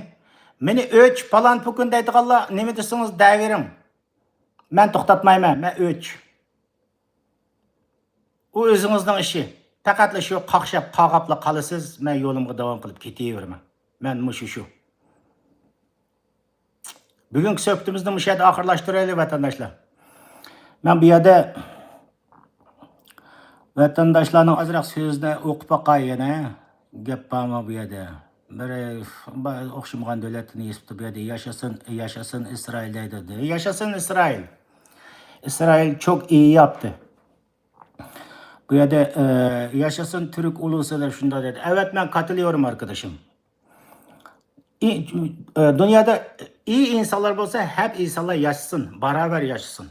مېنى ئۆچ، پالان پۇكۇن دەيدىغانلار نېمە دېسىڭىز دەۋېرىڭ. مەن توختاتمايمەن، مەن ئۆچ. ئۇ ئۆزىڭىزنىڭ ئىشى. پەقەتلا شۇ قاقشاپ، قاغاپلا قالىسىز، مەن يولۇمغا داۋام قىلىپ كېتىۋېرىمەن. مەن مۇشۇ شۇ. بۈگۈنكى سۆھبىتىمىزنى مۇشۇ يەردە ئاخىرلاشتۇرايلى، ۋەتەنداشلار. مەن بۇ يەردە ۋەتەنداشلارنىڭ ئازراق سۆزىنى ئوقۇپ باقاي يەنە. گەپ بارمۇ بۇ يەردە؟ بىر، بىر ئوخشىمىغان دۆلەتنى يېزىپتۇ بۇ يەردە. ياشاسۇن، ياشاسۇن ئىسرائىل دەيدۇ. ياشاسۇن ئىسرائىل. İsrail çok iyi yaptı. Bu yerde, e, yaşasın Türk ulusu da şunda dedi. Evet, ben katılıyorum arkadaşım. İ-, e, dünyada iyi insanlar olsa hep insanlar yaşasın, beraber yaşasın.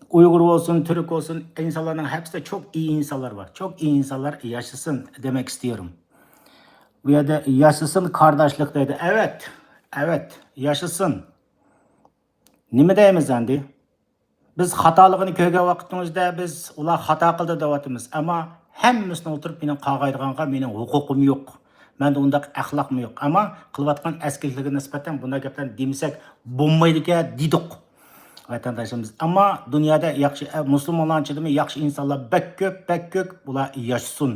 Uygur olsun, Türk olsun, insanların hepsi de çok iyi insanlar var. Çok iyi insanlar yaşasın demek istiyorum. Bu yerde yaşasın kardeşlik dedi. Evet, evet, yaşasın. Nima deymiz endi? بىز خاتالىقىنى كۆرگەن ۋاقتىمىزدا بىز ئۇلار خاتا قىلدى دەۋاتىمىز. ئەمما ھەممىسىنى ئولتۇرۇپ مېنىڭ قارغايدىغانغا مېنىڭ ھوقۇقۇم يوق. مەندە ئۇنداق ئەخلاقمۇ يوق. ئەمما قىلىۋاتقان ئەسكىلىكلىرىگە نىسبەتەن بۇنداق گەپلەرنى دېمىسەك بولمايدىكەن دېدۇق ۋەتەنداشلىرىمىز. ئەمما دۇنيادا ياخشى، ئە، مۇسۇلمانلارنىڭ ئىچىدىمۇ ياخشى ئىنسانلار بەك كۆپ، بەك كۆپ. ئۇلار ياشىسۇن.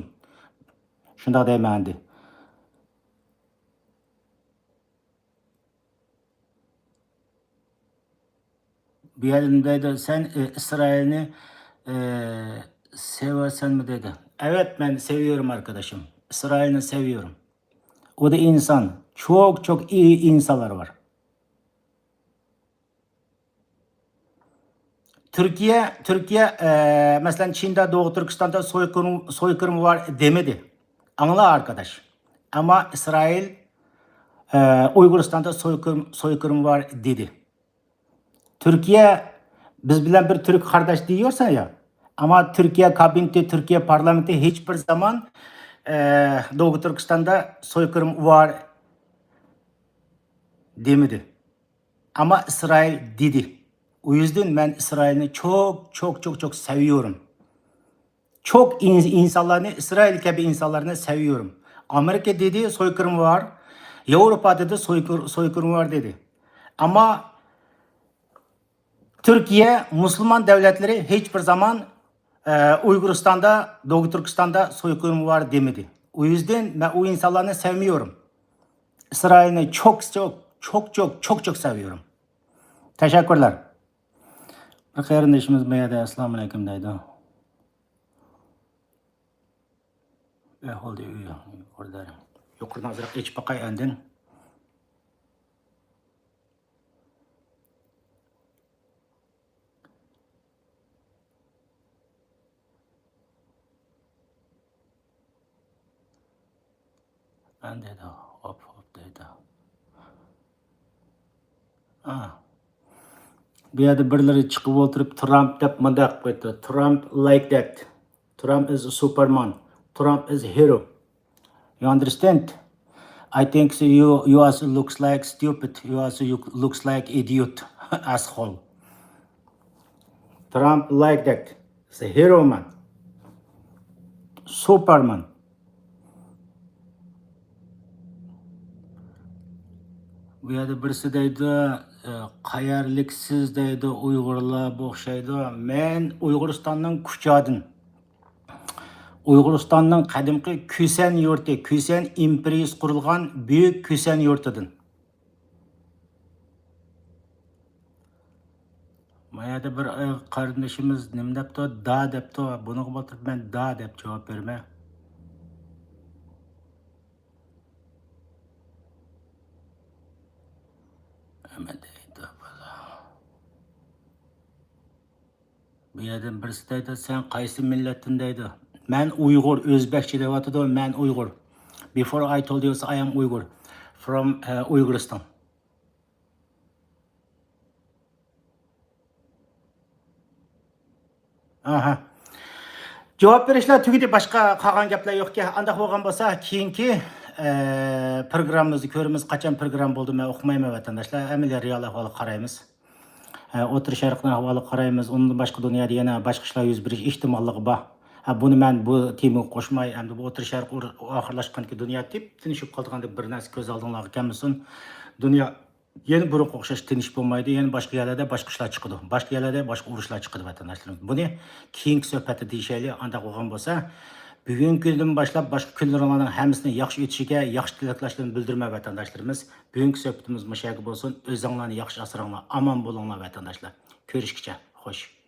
شۇنداق دەيمەن ئەمدى. بۇ يەردە نېمە دەيدۇ؟ سەن، ئى، ئىسرائىلنى، ئى، سېۋەسەنمۇ دەيدۇ. Evet, ben seviyorum arkadaşım. İsrail'i seviyorum. O da insan. Çok çok iyi insanlar var. تۈركىيە، تۈركىيە، ئە، مەسىلەن، چىندا، دوغۇ تۈركىستاندا سويقىرىم، سويقىرىم بار دېمىدى. ئاڭلا، ئاركاداش. ئەمما ئىسرائىل، ئە، ئۇيغۇرىستاندا سويقىرىم، سويقىرىم بار دېدى. تۈركىيە بىز بىلەن بىر تۈرك قارداش دېيىۋەرسەن يا. ئەمما تۈركىيە كابىنېتى، تۈركىيە پارلامېنتى ھېچ بىر زامان، ئە، دوغۇ تۈركىستاندا سويقىرىم بار دېمىدى. ئەمما ئىسرائىل دېدى. O yüzden ben İsrail'i çok çok çok çok seviyorum. Çok in-, insanlarını, İsrail gibi insanlarını seviyorum. ئامېرىكا دېدى، سويقىرىم بار. ياۋروپا دېدى، سويقىر-، سويقىرىم بار دېدى. ئەمما تۈركىيە، مۇسۇلمان دەۋلەتلىرى ھېچ بىر زامان، ئە، ئۇيغۇرىستاندا، دوغۇ تۈركىستاندا سويقىرىم بار دېمىدى. O yüzden ben o insanlarını sevmiyorum. İsrail'i çok çok çok çok çok çok seviyorum. تەشەككۈرلەر. بىر قېرىندىشىمىز بۇ يەردە ئەسسالامۇئەلەيكۇم دەيدۇ. ئەھۋالدى ئۆي يۇقىرىدا. يۇقىرىدىن ئازراق ئېچىپ باقاي ئاندىن. ئەن دەيدۇ، ھوپ، ھوپ دەيدۇ. ئا. بۇ يەردە بىرلىرى چىقىپ ئولتۇرۇپ، ترامپ دەپ مۇنداق قىلىپ قويۇپتۇ. Trump like that. Trump is a superman. Trump is a hero. You understand? I think so you, you also looks like stupid. You also you looks like idiot. Asshole. Trump like that. He's a hero man. Superman. بۇ يەردە بىرسى دەيدۇ، ئە، قەيەرلىكسىز دەيدۇ، ئۇيغۇرلار بۇ ئوخشايدۇ. مەن ئۇيغۇرىستاننىڭ كۇچادىن. ئۇيغۇرىستاننىڭ قەدىمكى كۈسەن يۇرتى، كۈسەن ئىمپېرىيىسى قۇرۇلغان بۈيۈك كۈسەن يۇرتىدىن. ما يەردە بىر، ئە، قېرىندىشىمىز نېمە دەپتۇ؟ دا دەپتۇ. بۇنىڭغا بولتۇرۇپ مەن دا دەپ جاۋاب بېرىمەن. نېمە دەيدۇ بالا؟ بۇ يەردىن بىرسى دەيدۇ، سەن قايسى مىللەتتىن دەيدۇ. مەن ئۇيغۇر، ئۆزبەكچە دەۋاتىدۇ، مەن ئۇيغۇر. Before I told you, I am Uyghur. From, uh, Uyghuristan. ئاھا. جاۋاب بېرىشلەر تۈگىدى، باشقا قالغان گەپلەر يوقكەن. ئانداق بولغان بولسا، كېيىنكى، ئە، پروگراممىمىزنى كۆرىمىز. قاچان پروگرامما بولىدۇ، مەن ئوقۇمايمەن، ۋەتەنداشلار. ئەمەلىي رېئال ئەھۋالغا قارايمىز. ئە، ئوتتۇرا شەرقنىڭ ئەھۋالىغا قارايمىز. ئۇنىڭدىن باشقا دۇنيادا يەنە باشقا ئىشلار يۈز بېرىش ئېھتىماللىقى بار. ئە، بۇنى مەن بۇ تېمىغا قوشماي، ئەمدى بۇ ئوتتۇرا شەرق ئۇر-، ئاخىرلاشقاندىكىن دۇنيا تىپ تىنچىشىپ قالىدىغاندەك بىر نەرسە كۆز ئالدىڭلارغا كەلمىسۇن. دۇنيا يەنە بۇرۇنقىغا ئوخشاش تىنچ بولمايدۇ، يەنە باشقا يەرلەردە باشقا ئىشلار چىقىدۇ، باشقا يەرلەردە باشقا ئۇرۇشلار چىقىدۇ، ۋەتەنداشلىرىمىز. بۇنى كېيىنكى سۆھبەتتە دېيىشەيلى. ئانداق بولغان بولسا، بۈگۈنكى كۈندىن باشلاپ باشقا كۈنلىرىڭلارنىڭ ھەممىسىنى ياخشى ئۆتۈشىگە ياخشى تىلەكداشلىرىمنى بىلدۈرىمەن، ۋەتەنداشلىرىمىز. بۈگۈنكى سۆھبىتىمىز مۇشۇ يەرگە بولسۇن. ئۆزۈڭلارنى ياخشى ئاسراڭلار، ئامان بولۇڭلار، ۋەتەنداشلار. كۆرۈشكىچە، خوش.